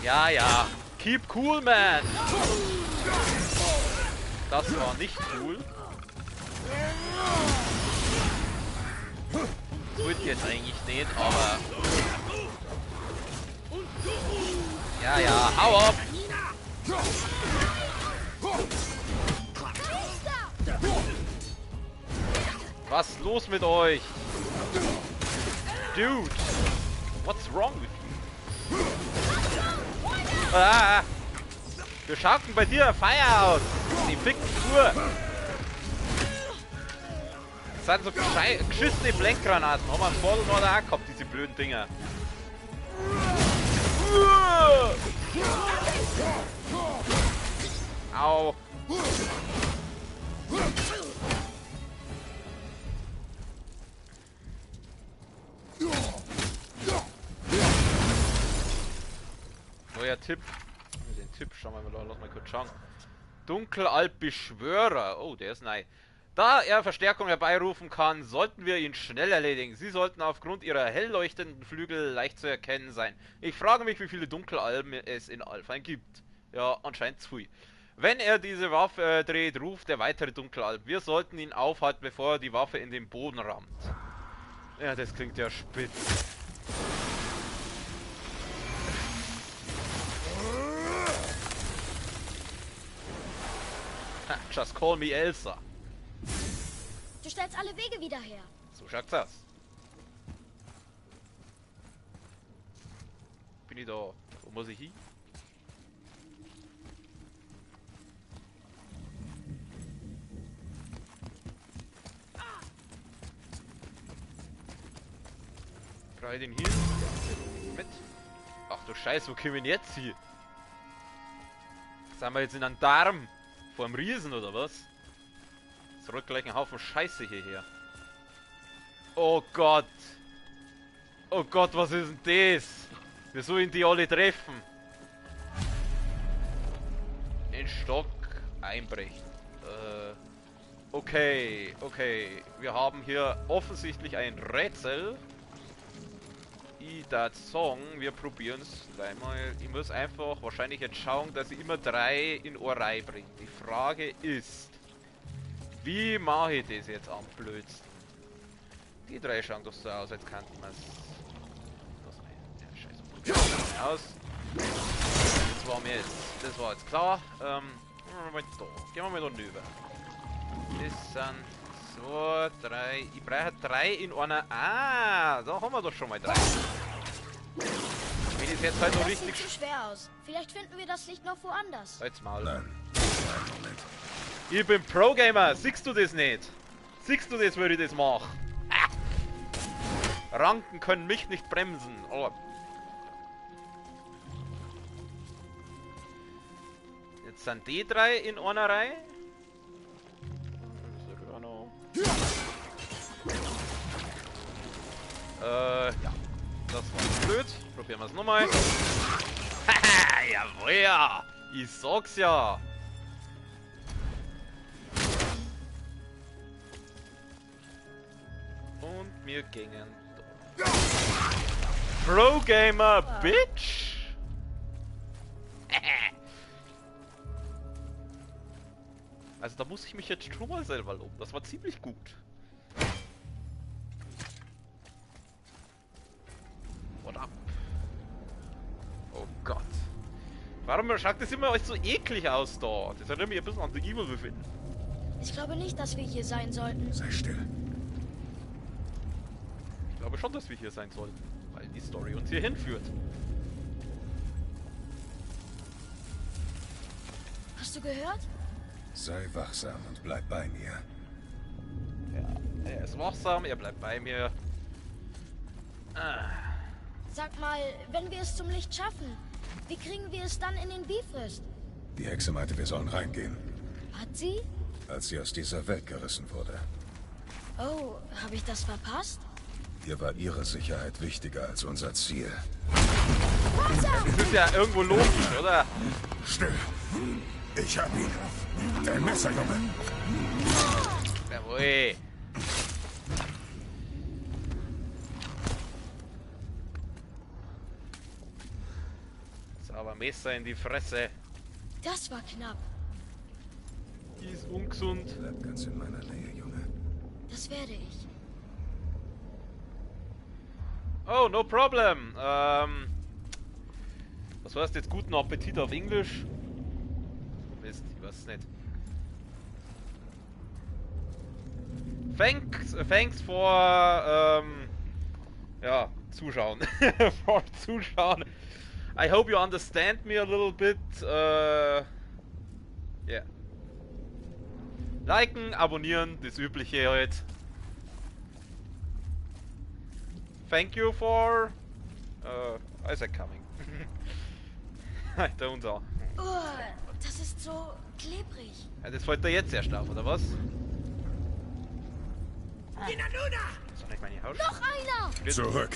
Ja, ja. Keep cool, man. Das war nicht cool. Das wollte ich jetzt eigentlich nicht, aber... Ja, ja, hau ab! Was ist los mit euch? Dude! What's wrong with you? Ah! Wir schaffen bei dir Feuer aus! Die fickte Uhr! Das sind so geschissene Blendgranaten. Haben wir im Fallen Order auch gehabt, diese blöden Dinger. Au. Neuer Tipp. Den Tipp schauen wir mal, lass mal kurz schauen. Dunkelalp-Beschwörer. Oh, der ist neu. Da er Verstärkung herbeirufen kann, sollten wir ihn schnell erledigen. Sie sollten aufgrund ihrer hell leuchtenden Flügel leicht zu erkennen sein. Ich frage mich, wie viele Dunkelalben es in Alfheim gibt. Ja, anscheinend zu viel. Wenn er diese Waffe dreht, ruft er weitere Dunkelalben. Wir sollten ihn aufhalten, bevor er die Waffe in den Boden rammt. Ja, das klingt ja spitz. Ha, just call me Elsa. Du stellst alle Wege wieder her. So schaut's aus. Bin ich da? Wo muss ich hin? Brauche ich den hier? Mit? Ach du Scheiße, wo kommen wir denn jetzt hier? Sind wir jetzt in einem Darm? Vor einem Riesen oder was? Es rollt gleich ein Haufen Scheiße hierher. Oh Gott. Oh Gott, was ist denn das? Wir sollen die alle treffen. Den Stock einbrechen. Okay, okay. Wir haben hier offensichtlich ein Rätsel. I that Song. Wir probieren es gleich mal. Ich muss einfach wahrscheinlich jetzt schauen, dass ich immer 3 in eine Reihe bringe. Die Frage ist, wie mache ich das jetzt am blödsten? Die 3 schauen doch so aus, als könnten wir's. Ja, scheiße. Aus. Das war mir jetzt. Das war jetzt klar. Gehen wir mal da. Gehen wir mal da rüber. Das sind 2, 3. Ich brauche 3 in einer. Ah, da haben wir doch schon mal 3. Wenn ich jetzt halt noch Das richtig sieht zu schwer aus. Vielleicht finden wir das Licht noch woanders. Halt's Maul. Nein. Nein, Moment. Ich bin Pro-Gamer, siehst du das nicht? Siehst du das, würde ich das machen? Ah. Ranken können mich nicht bremsen. Oh. Jetzt sind die 3 in einer Reihe. Ja. Das war blöd. Probieren wir es nochmal. Haha, jawohl ja. Ich sag's ja. Und wir gingen da. Pro Gamer, Bitch! Also da muss ich mich jetzt schon mal selber loben. Das war ziemlich gut. What up? Oh Gott. Warum schaut das immer alles so eklig aus da? Das erinnert mich ein bisschen an The Evil Within. Ich glaube nicht, dass wir hier sein sollten. Sei still. Ich glaube schon, dass wir hier sein sollten, weil die Story uns hier hinführt. Hast du gehört? Sei wachsam und bleib bei mir. Ja, er ist wachsam, er bleibt bei mir. Ah. Sag mal, wenn wir es zum Licht schaffen, wie kriegen wir es dann in den Bifröst? Die Hexe meinte, wir sollen reingehen. Hat sie? Als sie aus dieser Welt gerissen wurde. Oh, habe ich das verpasst? Ihr war ihre Sicherheit wichtiger als unser Ziel. Das ist ja irgendwo logisch, oder? Still! Ich hab ihn! Dein Messer, Junge! Jawohl! Sauber Messer in die Fresse. Das war knapp. Die ist ungesund. Bleib ganz in meiner Nähe, Junge. Das werde ich. Oh, no problem. Was heißt jetzt guten Appetit auf Englisch? Mist, ich weiß es nicht. Thanks for ja, zuschauen. For zuschauen. I hope you understand me a little bit. Yeah. Liken, abonnieren, das übliche halt. Thank you for Isaac coming. I don't know. Oh, das ist so klebrig. Ja, das fällt dir jetzt erst auf, oder was? Das ist doch nicht meine Haus. Noch einer! Zurück!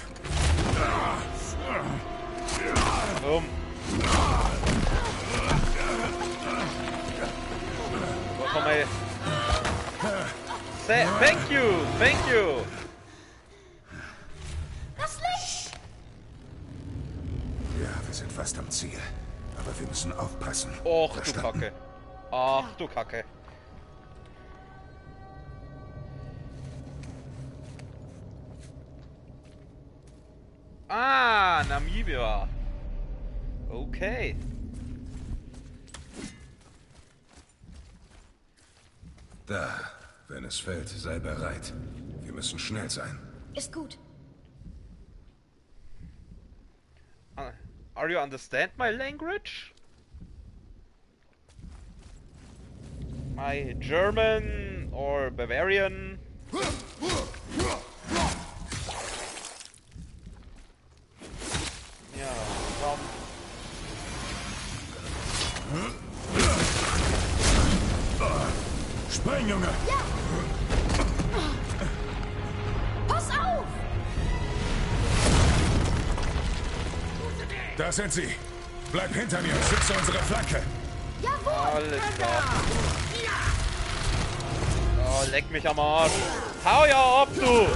Komm. Komm mal. Thank you, thank you. Das Licht! Ja, wir sind fast am Ziel. Aber wir müssen aufpassen. Och, Verstanden? Du Kacke. Ach, du Kacke. Ah, Namibia. Okay. Da, wenn es fällt, sei bereit. Wir müssen schnell sein. Ist gut. Are you understand my language? My German or Bavarian? Ja, komm. Spring, Junge! Ja! Pass auf! Da sind sie! Bleib hinter mir und schütze unsere Flanke! Jawohl! Alles klar. Oh, leck mich am Arsch! Hau ja ab, du!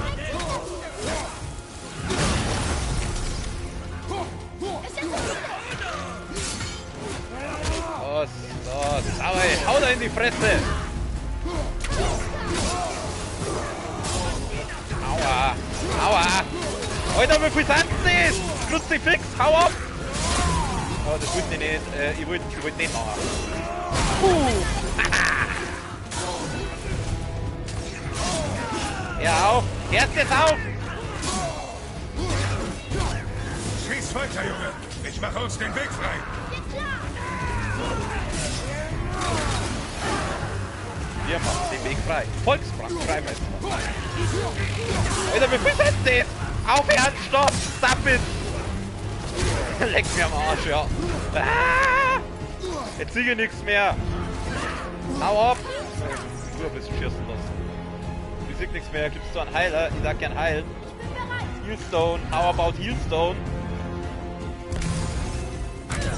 Los, los! Au, ey, hau da in die Fresse! Aua! Aua! Alter, wie viel sind das? Kruzifix, hau ab! Oh, das wollte ich nicht. Ich wollte den machen. Puh! Hör auf! Hört jetzt auf! Schieß weiter, Junge! Ich mache uns den Weg frei! Geht klar! Wir machen den Weg frei. Volksbank frei, Meister. Alter, wie viel sind das? Aufhören, stopp! Stop it! Leck mir am Arsch, ja. Ah! Jetzt sehe ich nichts mehr. Hau ab! Du ein bisschen schießen lassen. Ich sehe nichts mehr. Gibt's da einen Heiler? Ich sag gern heilen. Ich bin bereit. Healstone. How about Healstone? Ja, ja.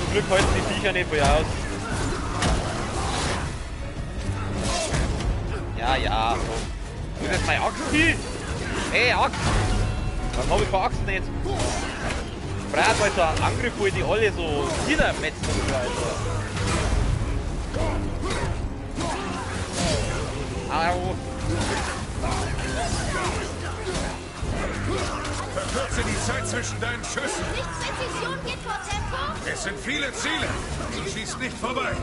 Zum Glück halten die Viecher nicht voll aus. Ja, ja, komm. Wo ist jetzt meine Axt hin? Hey, Axt! Was hab ich für Axt nicht? Ich brauche mal so einen Angriff, wo ich die alle so niedermetzeln kann, Alter. Au! Verkürze die Zeit zwischen deinen Schüssen. Nicht Präzision geht vor Tempo. Es sind viele Ziele. Du schießt nicht vorbei.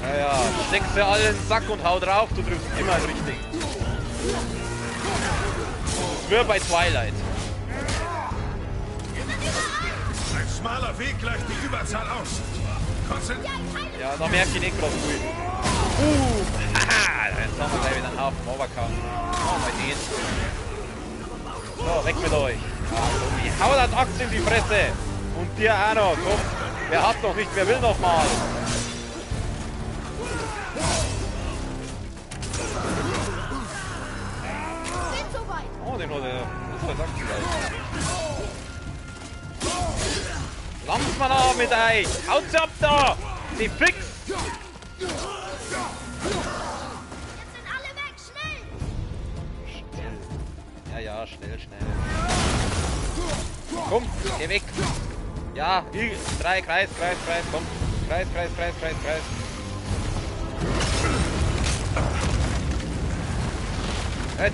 Naja, steck sie alle in den Sack und hau drauf, du triffst immer richtig. Das ist wie bei Twilight. Ein schmaler Weg gleicht die Überzahl aus. Ja, da merke ich nicht gerade viel. Haha, jetzt haben wir gleich wieder einen Haufen Oberkampf. Oh, mal den. So, weg mit euch. Ja, ich hau das Axt in die Fresse. Und dir auch noch. Komm, wer hat noch nicht, wer will noch mal. Oh, den hat er. Das war jetzt Langsam mal auf mit euch! Haut's ab da! Die Fix! Jetzt sind alle weg, schnell! Schnell. Ja, ja, schnell, schnell. Komm, geh weg! Ja, drei, Kreis, Kreis, Kreis, komm. Kreis, Kreis, Kreis, Kreis, Kreis.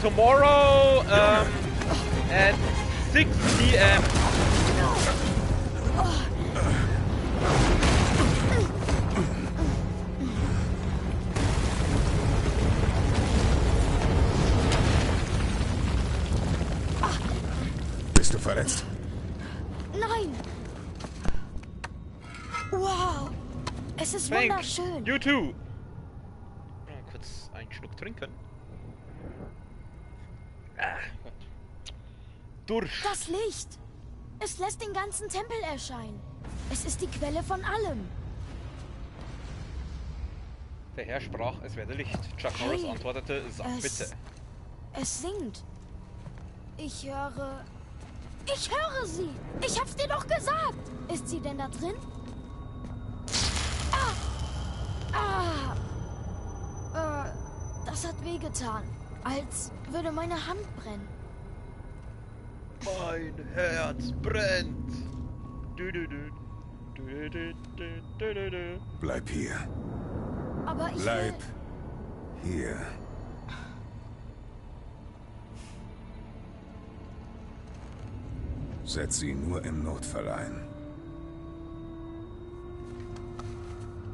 Tomorrow at 6 p.m. Bist du verletzt? Nein. ist Thank wunderschön. You too. Kurz einen Schluck trinken. Ah, Gott. Durst. Das Licht. Es lässt den ganzen Tempel erscheinen. Es ist die Quelle von allem. Der Herr sprach, es werde Licht. Chuck Norris Hey, antwortete, sag bitte. Es singt. Ich höre... Ich höre sie! Ich hab's dir doch gesagt! Ist sie denn da drin? Ah! Ah! Das hat wehgetan. Als würde meine Hand brennen. Mein Herz brennt. Du, du, du. Du, du, du, du, du, du. Bleib hier. Aber ich Bleib will... hier. Setz sie nur im Notfall ein.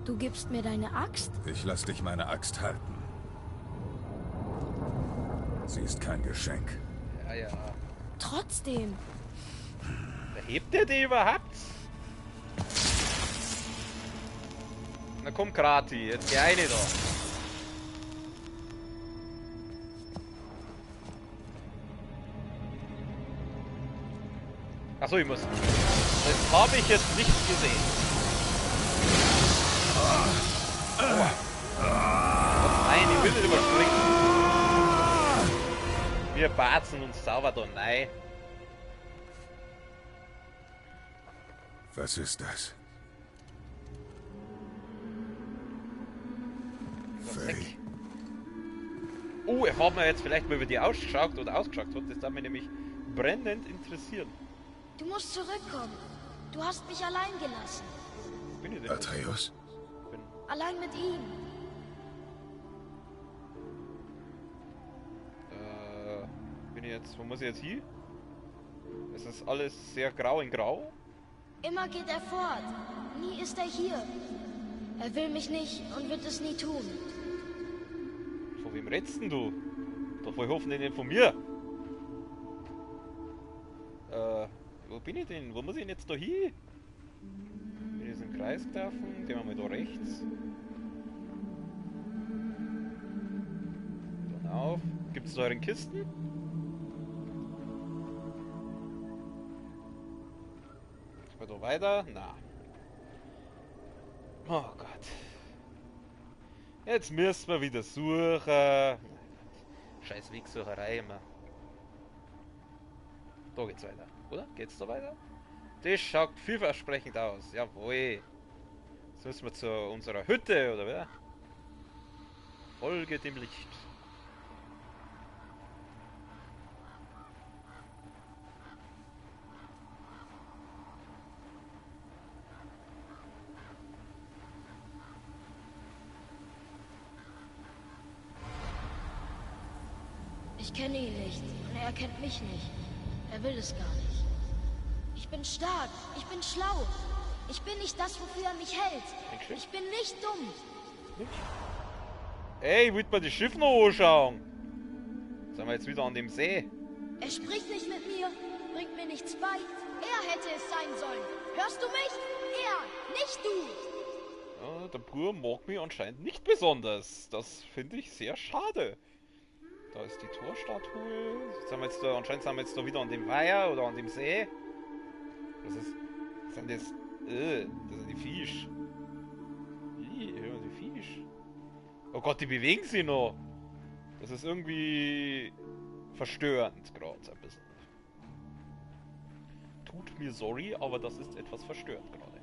Du gibst mir deine Axt? Ich lass dich meine Axt halten. Sie ist kein Geschenk. Ja, ja. Trotzdem. Hebt der die überhaupt? Na komm, Krati, jetzt geh eine da. Achso, ich muss. Das habe ich jetzt nicht gesehen. Aua. Nein, ich will nicht überspringen. Wir batzen uns sauber da rein. Was ist das? Faye. Oh, erfahren wir jetzt vielleicht mal, wie die ausschaut oder ausgeschaut hat. Das darf mich nämlich brennend interessieren. Du musst zurückkommen. Du hast mich allein gelassen. Bin ich denn? Atreus? Bin Allein mit ihm. Bin ich jetzt. Wo muss ich jetzt hin? Es ist alles sehr grau in grau. Immer geht er fort. Nie ist er hier. Er will mich nicht und wird es nie tun. Von wem redst denn du? Doch wohl hoffentlich nicht von mir. Wo bin ich denn? Wo muss ich denn jetzt da hin? Bin ich jetzt im Kreis gelaufen? Gehen wir mal da rechts. Dann auf. Gibt es da euren Kisten? Gehen wir da weiter? Na. Oh Gott. Jetzt müssen wir wieder suchen. Scheiß Wegsucherei immer. Da geht's weiter, oder? Geht's da weiter? Das schaut vielversprechend aus. Jawohl. Jetzt müssen wir zu unserer Hütte, oder wer? Folge dem Licht. Ich kenne ihn nicht und er kennt mich nicht. Er will es gar nicht. Ich bin stark, ich bin schlau. Ich bin nicht das, wofür er mich hält. Dankeschön. Ich bin nicht dumm. Ey, ich wollte mir das Schiff noch anschauen. Sind wir jetzt wieder an dem See? Er spricht nicht mit mir, bringt mir nichts bei. Er hätte es sein sollen. Hörst du mich? Er, nicht du. Ja, der Bur mag mich anscheinend nicht besonders. Das finde ich sehr schade. Da ist die Torstatue. Jetzt sind wir jetzt da, anscheinend sind wir jetzt da wieder an dem Weiher oder an dem See. Was ist. Was sind das? Das sind die Fisch. Ih, die Fisch. Oh Gott, die bewegen sich noch. Das ist irgendwie verstörend gerade ein bisschen. Tut mir sorry, aber das ist etwas verstörend gerade.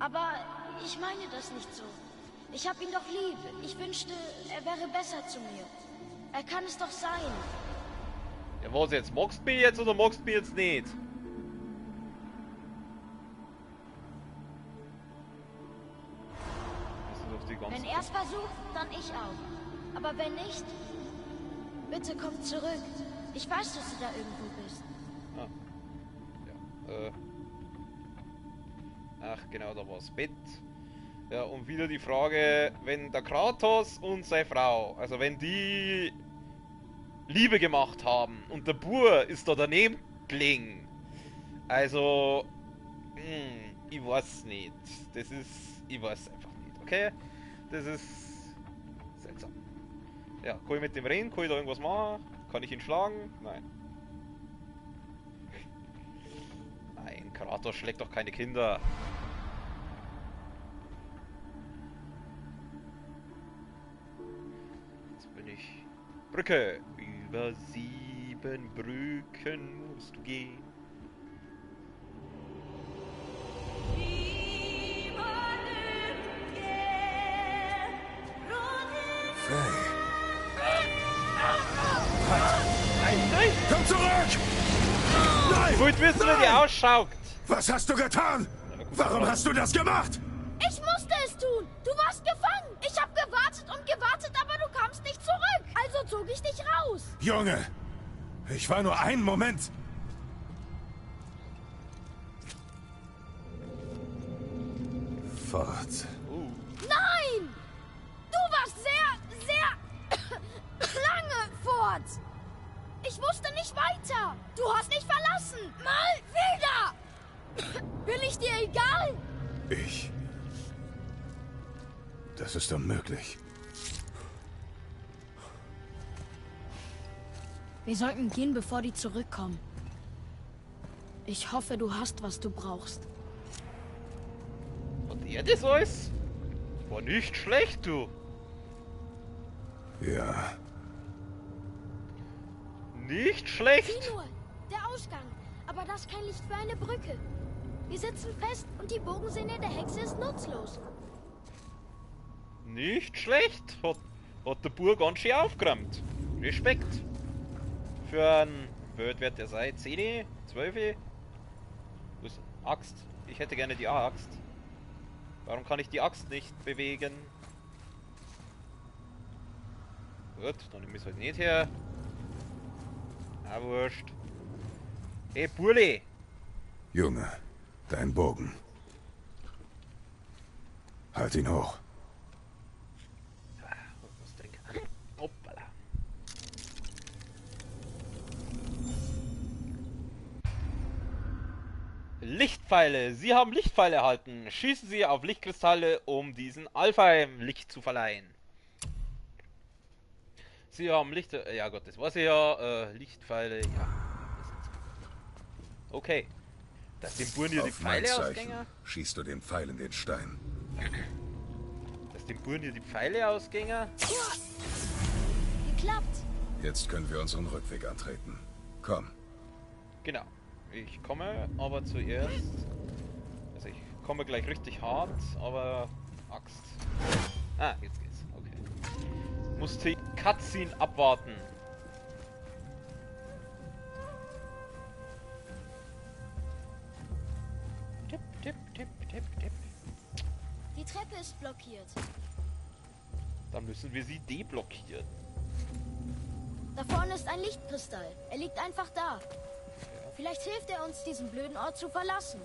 Aber ich meine das nicht so. Ich hab ihn doch lieb. Ich wünschte, er wäre besser zu mir. Er kann es doch sein. Ja, was jetzt? Magst du mich jetzt oder magst du mich jetzt nicht? Das sind doch die ganzen Wenn er es versucht, dann ich auch. Aber wenn nicht, bitte komm zurück. Ich weiß, dass du da irgendwo bist. Ah. Ja, Ach, genau, da war das Bett. Ja, und wieder die Frage, wenn der Kratos und seine Frau, also wenn die Liebe gemacht haben und der Bur ist da daneben gelegen. Also, Ich weiß nicht. Das ist... Ich weiß einfach nicht, okay? Das ist... seltsam. Ja, kann ich mit dem reden? Kann ich da irgendwas machen? Kann ich ihn schlagen? Nein. Nein, Kratos schlägt doch keine Kinder. Jetzt bin ich... Brücke! Über 7 Brücken musst du gehen. Nein! Komm zurück! Nein! Ich wollte wissen, wie die ausschaut. Was hast du getan? Warum hast du das gemacht? Ich musste es tun. Du warst gefangen. Ich habe gewartet und gewartet, aber du kamst nicht zurück. Also zog ich dich raus. Junge, ich war nur einen Moment. Fort. Nein! Du warst sehr, sehr lange fort. Ich wusste nicht weiter. Du hast mich verlassen. Mal wieder. Bin ich dir egal? Ich... Das ist unmöglich. Wir sollten gehen, bevor die zurückkommen. Ich hoffe, du hast, was du brauchst. Und er das alles? War nicht schlecht, du. Ja. Nicht schlecht. Sieh nur, der Ausgang. Aber das ist kein Licht für eine Brücke. Wir sitzen fest und die Bogensehne der Hexe ist nutzlos. Nicht schlecht. Hat der Bur ganz schön aufgeräumt. Respekt. Für einen Weltwert der sei 10, 12. Wo ist Axt? Ich hätte gerne die Axt. Warum kann ich die Axt nicht bewegen? Gut, dann nehme ich es halt nicht her. Ah, wurscht. Hey, Burli! Junge, dein Bogen. Halt ihn hoch. Ah, was trinken. Hoppala. Lichtpfeile. Sie haben Lichtpfeile erhalten. Schießen Sie auf Lichtkristalle, um diesen Alfheim Licht zu verleihen. Sie haben Licht... Ja Gott, das weiß ich ja. Lichtpfeile, ja. Okay. Dass dem Buren hier die Pfeile ausgänge? Schießt du den Pfeil in den Stein. Dass dem Buren hier die Pfeile ausgänge? Geklappt. Jetzt können wir unseren Rückweg antreten. Komm. Genau. Ich komme, aber zuerst... Also ich komme gleich richtig hart, aber... Axt. Ah, jetzt geht's. Okay. Muss die Cutscene abwarten. Tipp, tipp, tipp, tipp, tipp. Die Treppe ist blockiert. Dann müssen wir sie deblockieren. Da vorne ist ein Lichtkristall. Er liegt einfach da. Vielleicht hilft er uns, diesen blöden Ort zu verlassen.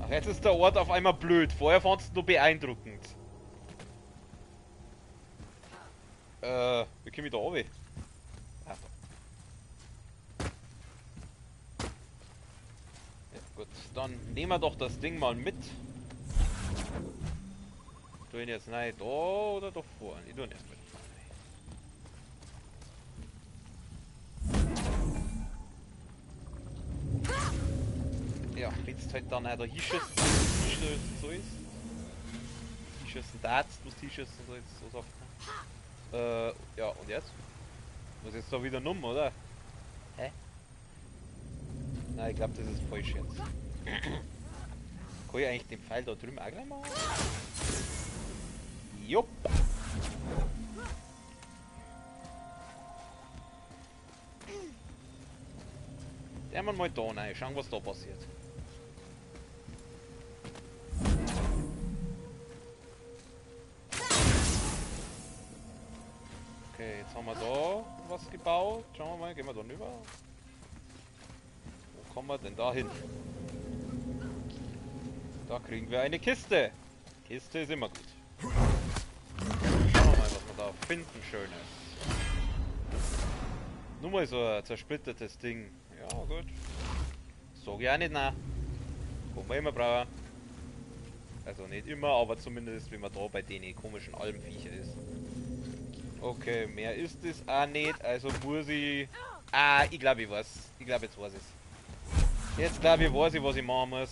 Ach, jetzt ist der Ort auf einmal blöd. Vorher fand's nur beeindruckend. Wie komme ich da runter? Ah, da. Ja, gut. Dann nehmen wir doch das Ding mal mit. Tu ihn jetzt nein, da oder da vorne? Ich tu ihn erstmal da vorne. Ja, wenn's halt dann auch da hinschießen sollst. Hinschießen darfst, musst hinschießen sollst, so sagt man. Ja, und jetzt? Muss jetzt da wieder numm, oder? Hä? Nein, ich glaube, das ist falsch jetzt. Kann ich eigentlich den Pfeil da drüben auch gleich machen? Jupp! Der mal da rein, schauen, was da passiert. Okay, jetzt haben wir da was gebaut. Schauen wir mal, gehen wir da rüber. Wo kommen wir denn da hin? Da kriegen wir eine Kiste. Kiste ist immer gut. Schauen wir mal, was wir da finden, Schönes. Nur mal so ein zersplittertes Ding. Ja, gut. Sag ich auch nicht, nein. Kann man immer brauchen. Also nicht immer, aber zumindest wenn man da bei den komischen Almviecher ist. Okay, mehr ist es auch nicht, also muss ich... Ah, ich glaube ich weiß. Ich glaube jetzt weiß ich's. Jetzt glaube ich weiß ich, was ich machen muss.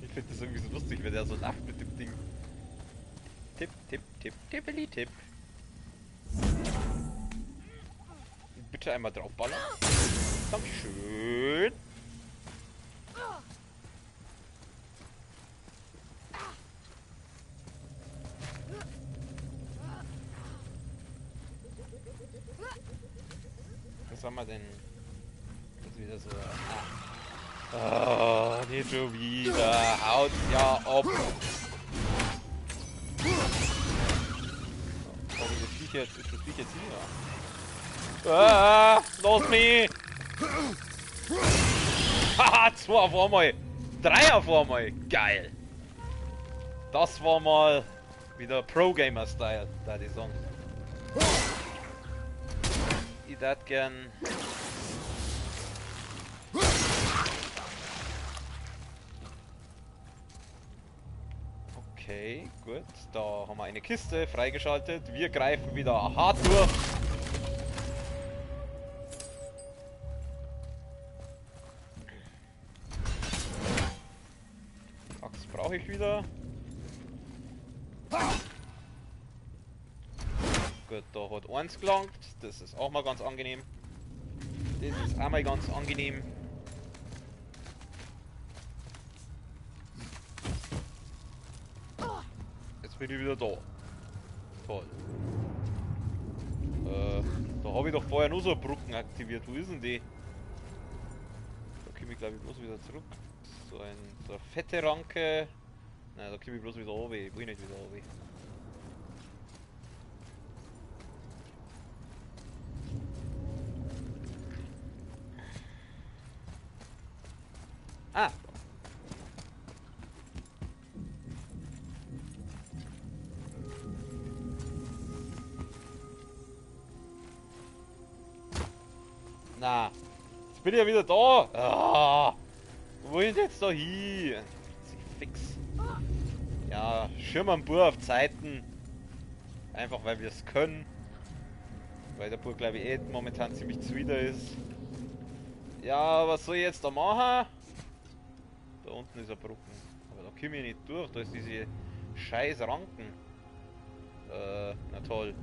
Ich finde das irgendwie so lustig, wenn der so lacht mit dem Ding. Tipp, tipp, tipp, tippeli, tipp. Bitte einmal draufballern. Dankeschön. Was haben wir denn? Das ist wieder so. Ah. Oh, nicht schon wieder. Haut ja ab. Oh, das Viech jetzt, ist das Viech jetzt hier? Ah, lass mich! Haha, 2 auf einmal! 3 auf einmal! Geil! Das war mal wieder Pro-Gamer-Style, da die Song. Ich tät gern. Okay, gut. Da haben wir eine Kiste freigeschaltet. Wir greifen wieder hart durch. Axt brauche ich wieder. Gut, da hat eins gelangt. Das ist auch mal ganz angenehm. Das ist auch mal ganz angenehm. Jetzt bin ich wieder da. Toll. Da habe ich doch vorher nur so eine Brücken aktiviert. Wo ist denn die? Da komme ich glaube ich bloß wieder zurück. So eine fette Ranke. Nein, da komme ich bloß wieder runter. Ich will nicht wieder runter. Ah! Na, jetzt bin ich ja wieder da! Ah, wo ist jetzt da hin? Fix. Ja, Schirm am Bur auf Zeiten. Einfach weil wir es können. Weil der Bur, glaube ich, eh momentan ziemlich zuwider ist. Ja, was soll ich jetzt da machen? Da unten ist eine Brücke. Aber da komme ich nicht durch, da ist diese scheiß Ranken. Na toll.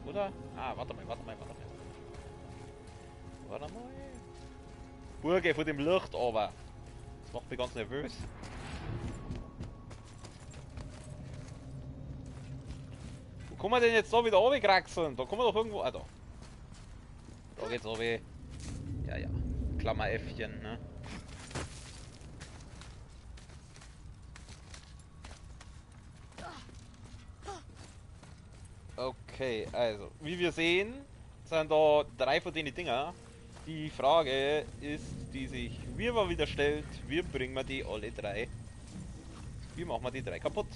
Oder? Ah, warte mal, warte mal, warte mal. Warte mal. Burge vor dem Licht, aber. Das macht mich ganz nervös. Wo kommen wir denn jetzt da wieder runterkraxeln? Da kommen wir doch irgendwo. Ah, da. Da geht's runter. Ja, ja. Klammeräffchen, ne? Okay, also, wie wir sehen, sind da 3 von den Dinger. Die Frage ist, die sich mir mal wieder stellt, wie bringen wir die alle 3? Wie machen wir die 3 kaputt?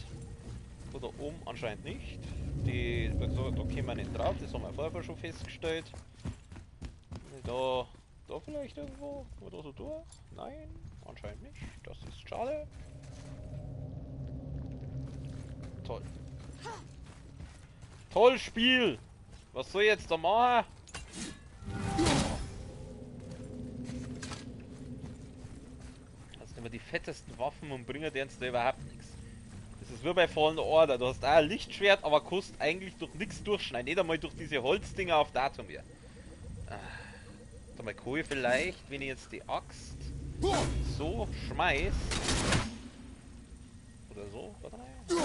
Oder oben anscheinend nicht. Die, da kommen wir nicht drauf, das haben wir vorher schon festgestellt. Da vielleicht irgendwo? Oder so durch? Nein, anscheinend nicht. Das ist schade. Toll. Toll Spiel! Was soll ich jetzt da machen? Das sind immer die fettesten Waffen und bringen dir jetzt da überhaupt nichts. Das ist wie bei Fallen Order. Du hast auch ein Lichtschwert, aber kannst eigentlich durch nichts durchschneiden. Nicht einmal durch diese Holzdinger auf Datum hier. Warte mal, kann ich vielleicht, wenn ich jetzt die Axt so schmeiß. Oder so, warte mal. So,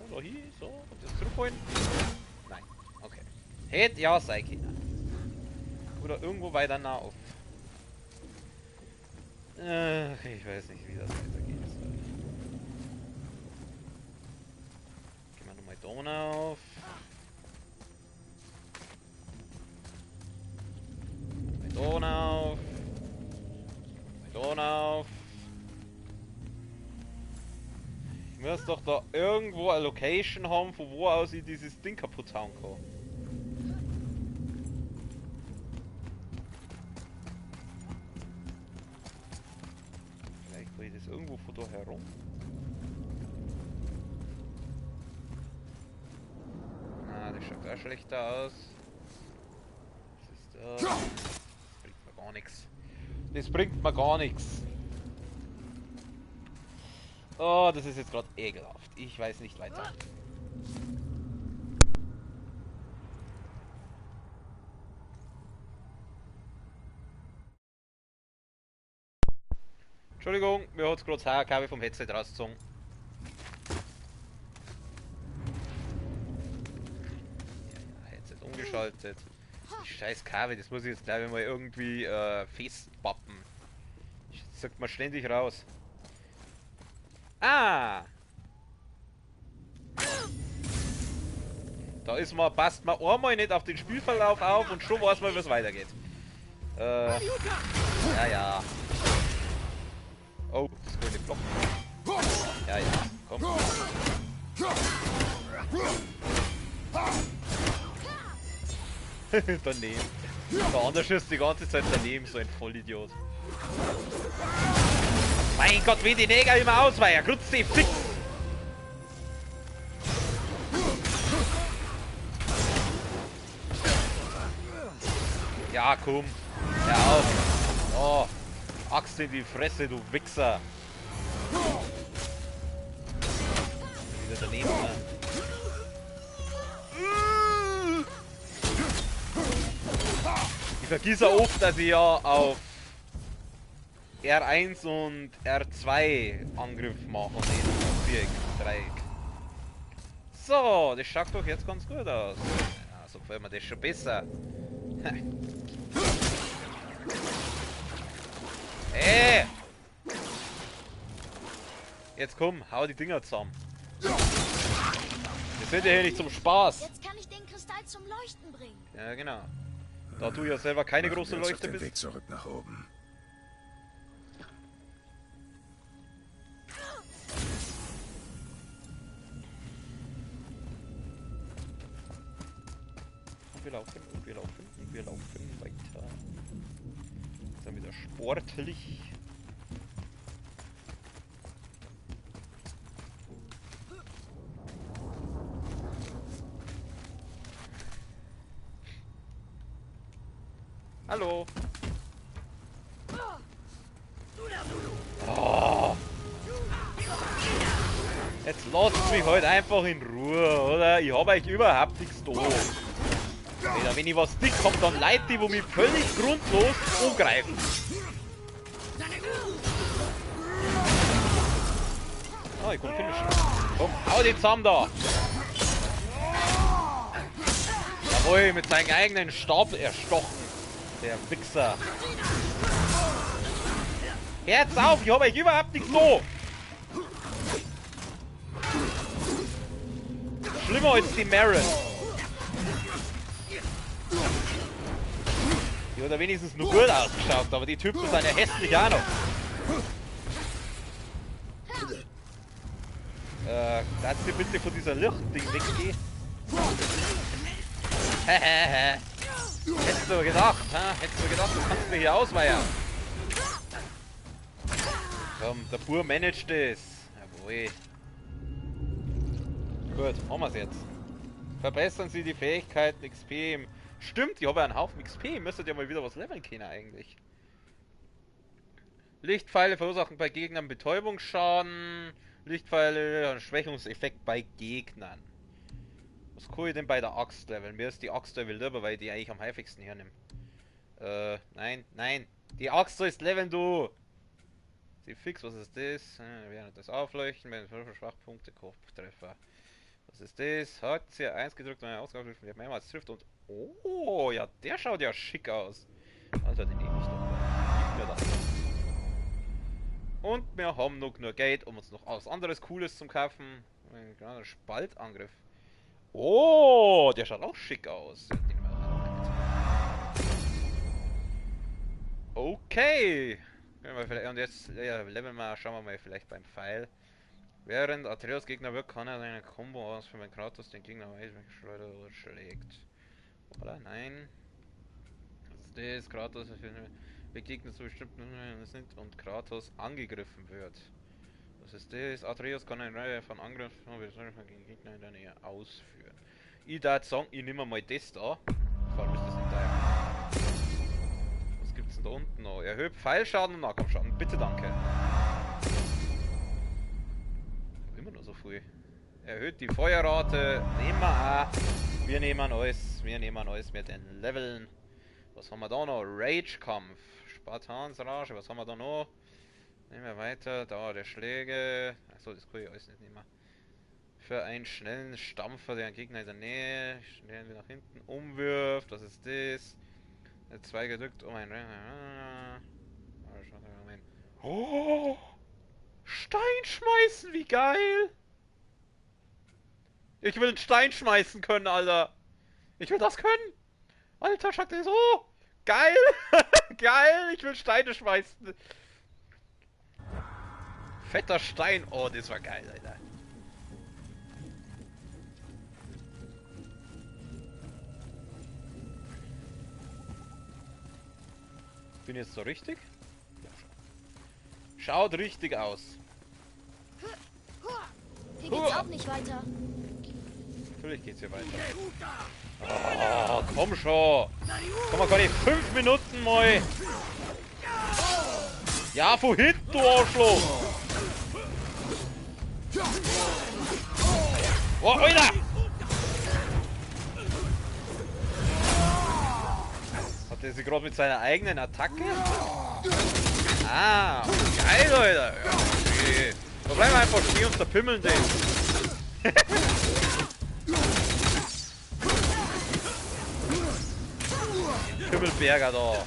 so, hier, so. Und das zurückholen. Nein, okay. Hätte ja sein können. Oder irgendwo weiter nah auf. Ach, ich weiß nicht, wie das weitergeht. Gehen wir nochmal da auf. Da auf. Da auf. Ich muss doch da irgendwo eine Location haben, von wo aus ich dieses Ding kaputt hauen kann. da herum. Ah, das schaut auch schlechter aus. Was ist das? Das bringt mir gar nichts. Das bringt mir gar nichts. Oh, das ist jetzt gerade ekelhaft. Ich weiß nicht weiter. Entschuldigung, mir hat's gerade das Haarkabel vom Headset rausgezogen. Ja, Headset umgeschaltet. Die scheiß Kabel, das muss ich jetzt gleich mal irgendwie festpappen. Das sagt man ständig raus. Ah! Da ist man, passt man einmal nicht auf den Spielverlauf auf und schon weiß man, wie es weitergeht. Ja, ja. Oh, das grüne Block. Ja, ja, komm. Daneben. Der andere schießt die ganze Zeit daneben, so ein Vollidiot. Mein Gott, wie die Neger immer ausweichen. Grütze, fix! Ja, komm. Hör auf. Oh. Axt in die Fresse, du Wichser. Wieder daneben, ne? Ich vergesse oft, dass ich ja auf R1 und R2 Angriff mache und nicht Viereck, Dreieck. So, das schaut doch jetzt ganz gut aus. Ja, so gefällt mir das schon besser. Ey! Jetzt komm, hau die Dinger zusammen. Wir sind ja hier nicht zum Spaß. Jetzt kann ich den Kristall zum Leuchten bringen. Ja, genau. Da du ja selber keine große Leuchte bist. Weg zurück nach oben. Und wir laufen und wir laufen und wir laufen weiter. Jetzt dann wieder sportlich. Hallo. Oh. Jetzt lasst mich halt einfach in Ruhe, oder? Ich hab euch überhaupt nichts da. Alter, wenn ich was dick hab, dann Leute, die wo mich völlig grundlos angreifen. Ah, ich kann finishen. Komm, hau die zusammen da! Jawohl, mit seinem eigenen Stab erstochen. Der Wichser. Herz auf, ich hab euch überhaupt nichts da! Schlimmer als die Maren. Die hat ja wenigstens nur gut ausgeschaut, aber die Typen sind ja hässlich auch noch. Darfst du bitte von dieser Lichtding weggehen? Hehehe. Hättest du gedacht, hä? Hättest du gedacht, du kannst mir hier ausweichen. Komm, der Bur managt das. Jawohl. Gut, haben wir's jetzt. Verbessern Sie die Fähigkeiten XP im... Stimmt, ich habe ja einen Haufen XP. Ihr müsstet ja mal wieder was leveln können eigentlich. Lichtpfeile verursachen bei Gegnern Betäubungsschaden. Lichtpfeile einen Schwächungseffekt bei Gegnern. Was kann ich denn bei der Axt leveln? Mir ist die Axt level lieber, weil ich die eigentlich am häufigsten hernehme. Nein, nein. Die Axt sollst leveln, du! Sie fix, was ist das? Während das Aufleuchten, wenn 5 Schwachpunkte, Kopftreffer. Was ist das? Hat sie 1 gedrückt und eine Ausgabe mehrmals trifft und... Oh, ja, der schaut ja schick aus. Also, den nehme ich doch. Gib mir das. Und wir haben noch genug Geld, um uns noch was anderes Cooles zu kaufen. Ein Spaltangriff. Oh, der schaut auch schick aus. Den nehmen wir auch mit. Okay. Und jetzt ja, leveln wir, schauen wir mal vielleicht beim Pfeil. Während Atreus Gegner wirkt, kann er seine Kombo ausführen, wenn Kratos den Gegner schleudert oder schlägt. Oder? Nein. Was ist das? Kratos begegnet zu bestimmten sind und Kratos angegriffen wird. Was ist das? Atreus kann eine Reihe von Angriffen gegen Gegner in der Nähe ausführen. Ich würde sagen, ich nehme mal das da. Vor allem ist das nicht teuer. Was gibt's denn da unten noch? Erhöht Pfeilschaden und Nahkampfschaden. Bitte, danke. Immer nur so früh. Erhöht die Feuerrate. Nehmen wir auch. Wir nehmen alles. Wir nehmen alles mit den Leveln. Was haben wir da noch? Rage-Kampf. Spartans Rage. Was haben wir da noch? Nehmen wir weiter. Dauer der Schläge. Achso, das kann ich alles nicht nehmen. Für einen schnellen Stampfer, der einen Gegner in der Nähe schnell nach hinten umwirft. Was ist das? 2 gedrückt um ein. Oh! Stein schmeißen, wie geil! Ich will einen Stein schmeißen können, Alter! Ich will das können! Alter, schaut das so! Geil! Geil! Ich will Steine schmeißen! Fetter Stein! Oh, das war geil, Alter! Bin jetzt so richtig? Ja, schon. Schaut richtig aus. Hier geht's auch nicht weiter. Natürlich geht's hier weiter. Oh, komm schon. Komm mal, kann ich 5 Minuten mal. Ja, von hinten, du Arschloch. Oh, Alter! Hat er sich gerade mit seiner eigenen Attacke? Ah, geil, Alter! Ja, okay. Da bleiben wir einfach stehen und zerpimmeln den. Pimmelberger da.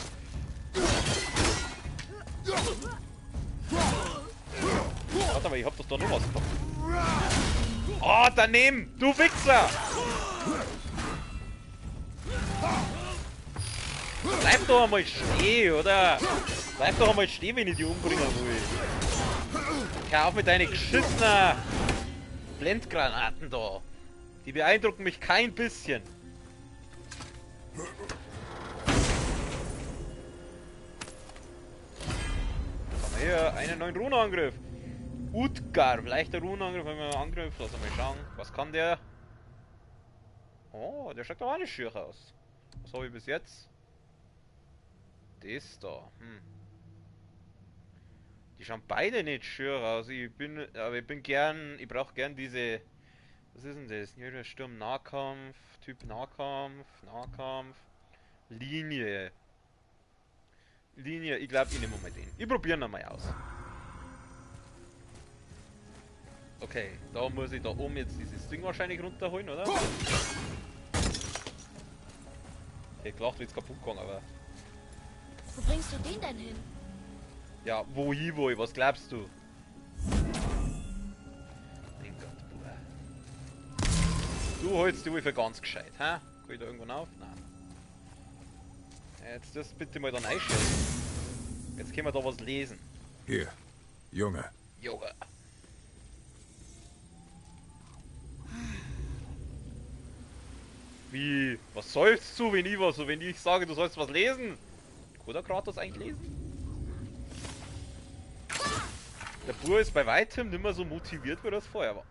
Warte mal, ich hab doch da noch was gemacht. Oh, daneben! Du Wichser! Bleib doch einmal stehen, oder? Bleib doch einmal stehen, wenn ich dich umbringen will. Hör auf mit deinen geschissenen Blendgranaten da. Die beeindrucken mich kein bisschen. Was haben wir hier? Einen neuen Runenangriff. Utgar, leichter Runenangriff, wenn wir Angriff. Lass mal schauen. Was kann der? Oh, der schaut doch auch nicht schier aus. Was habe ich bis jetzt? Das da. Hm. Die schauen beide nicht schier aus. Ich brauche gern diese. Was ist denn das? Sturm Nahkampf, Typ Nahkampf, Nahkampf, Linie. Linie, ich glaube, ich nehme mal den. Ich probiere ihn mal aus. Okay, da muss ich da oben jetzt dieses Ding wahrscheinlich runterholen, oder? Ich hätte gelacht, wie es kaputt gegangen, aber. Wo bringst du den denn hin? Ja, wo ich will, was glaubst du? Mein Gott, Bruder. Du holst die wohl für ganz gescheit, hä? Kann ich da irgendwo auf? Nein. Jetzt das bitte mal da reinschießen. Jetzt können wir da was lesen. Hier, Junge. Junge. Wie? Was sollst du, wenn ich was, wenn ich sage, du sollst was lesen? Kann der Kratos eigentlich lesen? Der Bur ist bei weitem nicht mehr so motiviert, wie das vorher war.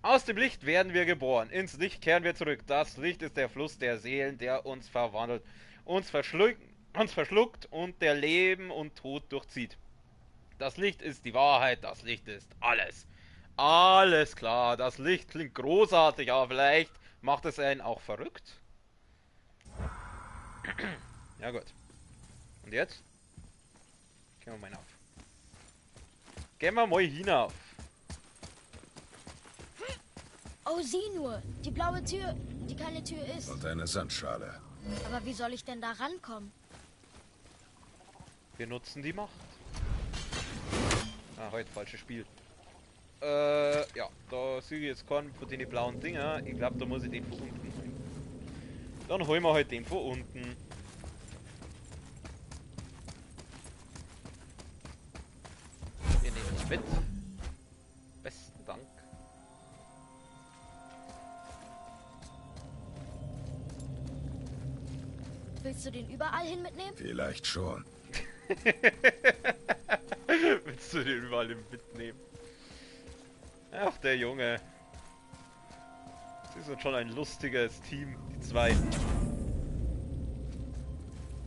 Aus dem Licht werden wir geboren. Ins Licht kehren wir zurück. Das Licht ist der Fluss der Seelen, der uns verwandelt, uns verschluckt und der Leben und Tod durchzieht. Das Licht ist die Wahrheit, das Licht ist alles. Alles klar, das Licht klingt großartig, aber vielleicht macht es einen auch verrückt. Ja gut. Und jetzt? Gehen wir mal hinauf. Gehen wir mal hinauf. Oh, sieh nur. Die blaue Tür, die keine Tür ist. Und eine Sandschale. Aber wie soll ich denn da rankommen? Wir nutzen die Macht. Ah, heute falsches Spiel. Ja, da sehe ich jetzt keinen von den blauen Dinger. Ich glaube, da muss ich den von unten holen. Dann holen wir halt den von unten. Wir nehmen es mit. Besten Dank. Willst du den überall hin mitnehmen? Vielleicht schon. Willst du den überall hin mitnehmen? Ach, der Junge. Sie sind schon ein lustiges Team, die zwei.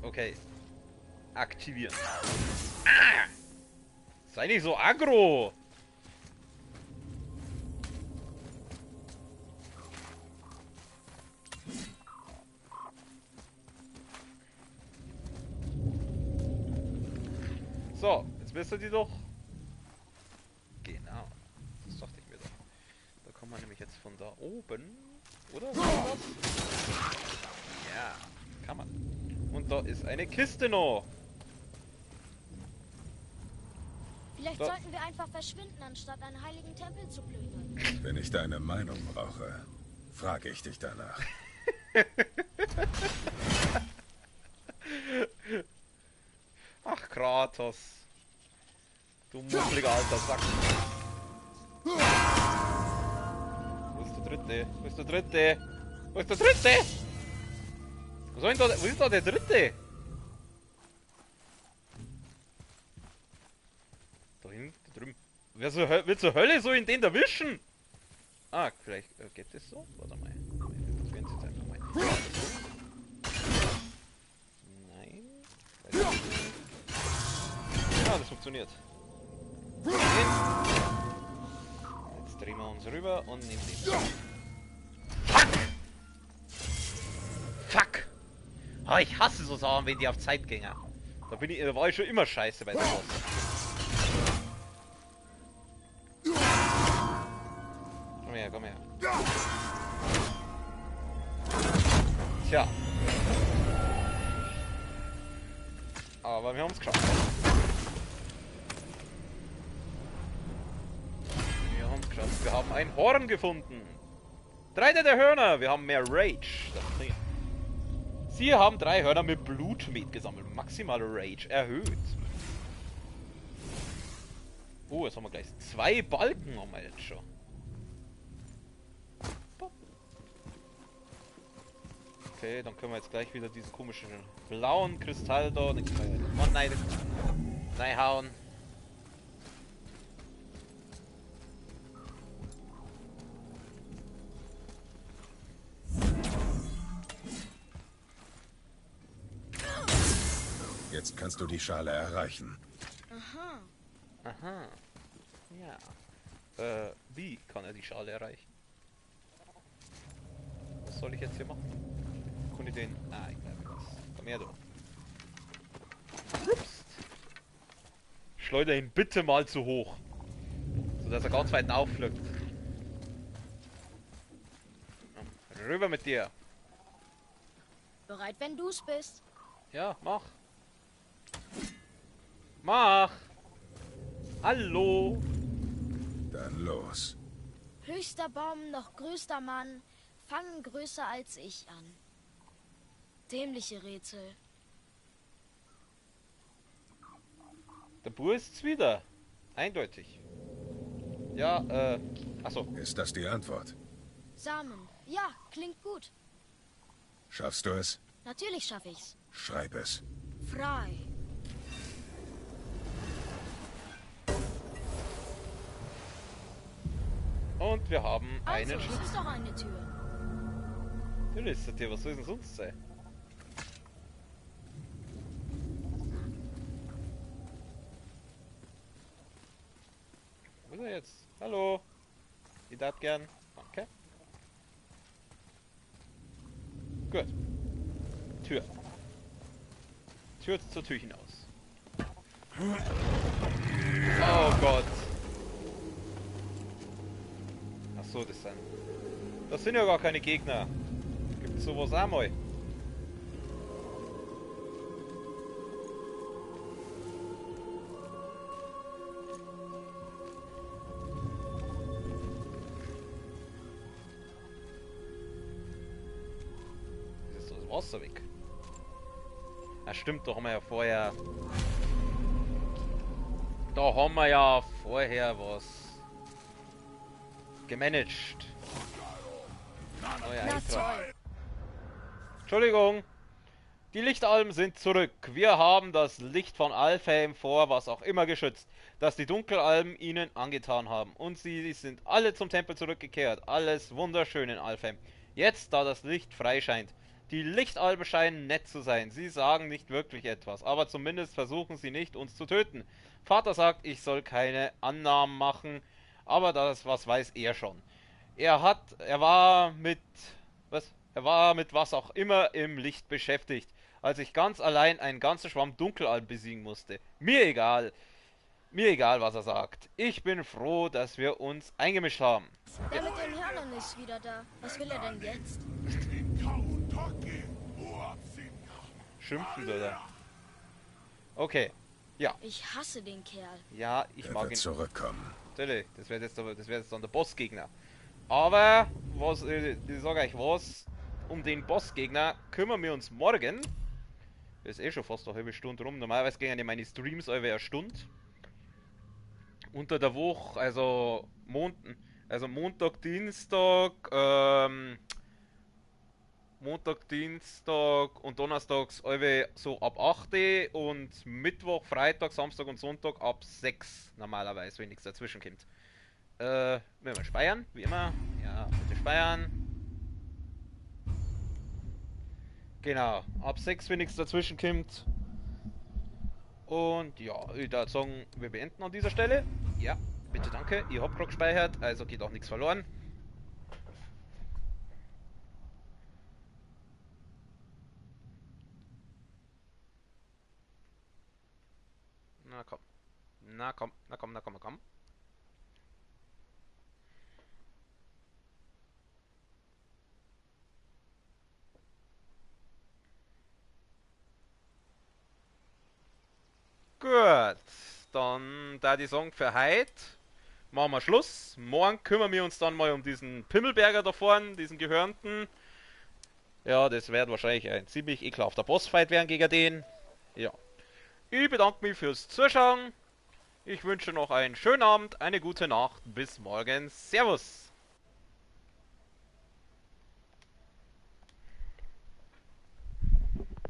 Okay. Aktivieren. Ah! Sei nicht so aggro! So, jetzt müsst ihr die doch. Genau. Das dachte ich mir doch. Da kommt man nämlich jetzt von da oben. Oder? Was? Ja, kann man. Und da ist eine Kiste noch. Vielleicht Da. sollten wir einfach verschwinden, anstatt einen heiligen Tempel zu plündern. Wenn ich deine Meinung brauche, frage ich dich danach. Ach, Kratos. Du muffliger alter Sack. Wo ist der dritte? Wo ist der dritte? Wo ist der dritte? Wo soll denn da, wo ist da der dritte? Da hinten, da drüben. Wer so, will zur Hölle so in den erwischen? Ah, vielleicht geht das so? Warte mal. Wir probieren es jetzt einfach mal. Nein. Weiß nicht. Ja, das funktioniert. Jetzt drehen wir uns rüber und nehmen den. Fuck! Fuck! Ah, ich hasse so Sachen, wenn die auf Zeit gingen. Da bin ich, da war ich schon immer scheiße bei sowas. Komm her, komm her. Tja. Aber wir haben's geschafft. Wir haben's geschafft. Wir haben ein Horn gefunden. 3 der Hörner. Wir haben mehr Rage. Das bringt. Sie haben 3 Hörner mit Blutmet gesammelt. Maximale Rage erhöht. Oh, jetzt haben wir gleich 2 Balken haben wir jetzt schon. Okay, dann können wir jetzt gleich wieder diesen komischen blauen Kristall da, den können wir jetzt reinhauen. Jetzt kannst du die Schale erreichen. Aha. Aha. Ja. Wie kann er die Schale erreichen? Was soll ich jetzt hier machen? Kann ich den? Ah, ich glaube was. Komm her, du. Ups. Schleuder ihn bitte mal zu hoch. Sodass er ganz weit auffliegt. Rüber mit dir. Bereit, wenn du's bist. Ja, mach. Mach! Hallo! Dann los. Höchster Baum, noch größter Mann, fangen größer als ich an. Dämliche Rätsel. Der Bur ist's wieder. Eindeutig. Ja, achso. Ist das die Antwort? Samen. Ja, klingt gut. Schaffst du es? Natürlich schaff ich's. Schreib es. Frei. Und wir haben einen Also, es Schlüssel. ist doch eine Tür. Natürlich ist das Tür, was soll denn sonst sein? Wo ist er jetzt? Hallo? Ich darf gern. Danke. Gut. Tür. Tür zur Tür hinaus. Oh Gott. Ach so, das sind. Das sind ja gar keine Gegner. Gibt's sowas auch mal? Ist das Wasser weg? Ah, stimmt, da haben wir ja vorher. Da haben wir ja vorher was gemanagt. Neuer Na Eintrag. toll. Entschuldigung. Die Lichtalben sind zurück. Wir haben das Licht von Alfheim vor was auch immer geschützt, das die Dunkelalben ihnen angetan haben. Und sie sind alle zum Tempel zurückgekehrt. Alles wunderschön in Alfheim. Jetzt, da das Licht frei scheint. Die Lichtalben scheinen nett zu sein. Sie sagen nicht wirklich etwas, aber zumindest versuchen sie nicht, uns zu töten. Vater sagt, ich soll keine Annahmen machen, aber das, was weiß er schon. Er war mit was auch immer im Licht beschäftigt, als ich ganz allein einen ganzen Schwamm Dunkelalben besiegen musste. Mir egal, was er sagt. Ich bin froh, dass wir uns eingemischt haben. Der mit den Hörnern ist wieder da. Was will er denn jetzt? Schimpfen, oder? Okay. Ja. Ich hasse den Kerl. Ja, ich mag ihn. Zurückkommen. Natürlich, das wäre jetzt dann der Bossgegner. Aber, was, ich sag euch was, um den Bossgegner kümmern wir uns morgen. Das ist eh schon fast eine halbe Stunde rum. Normalerweise gehen ja meine Streams alle eine Stunde. Unter der Woche, also Montag, Dienstag, Montag, Dienstag und Donnerstags alle so ab 8 Uhr und Mittwoch, Freitag, Samstag und Sonntag ab 6 normalerweise, wenn nichts dazwischen kommt. Wenn wir speiern, wie immer. Ja, bitte speiern. Genau, ab 6, wenn nichts dazwischen kommt. Und ja, ich würde sagen, wir beenden an dieser Stelle. Ja, bitte danke. Ich hab grad gespeichert, also geht auch nichts verloren. Na komm. Na komm, na komm, na komm, na komm. Gut, dann da die Song für heute. Machen wir Schluss. Morgen kümmern wir uns dann mal um diesen Pimmelberger da vorne, diesen Gehörnten. Ja, das wird wahrscheinlich ein ziemlich ekelhafter Bossfight werden gegen den. Ja. Ich bedanke mich fürs Zuschauen. Ich wünsche noch einen schönen Abend, eine gute Nacht. Bis morgen. Servus.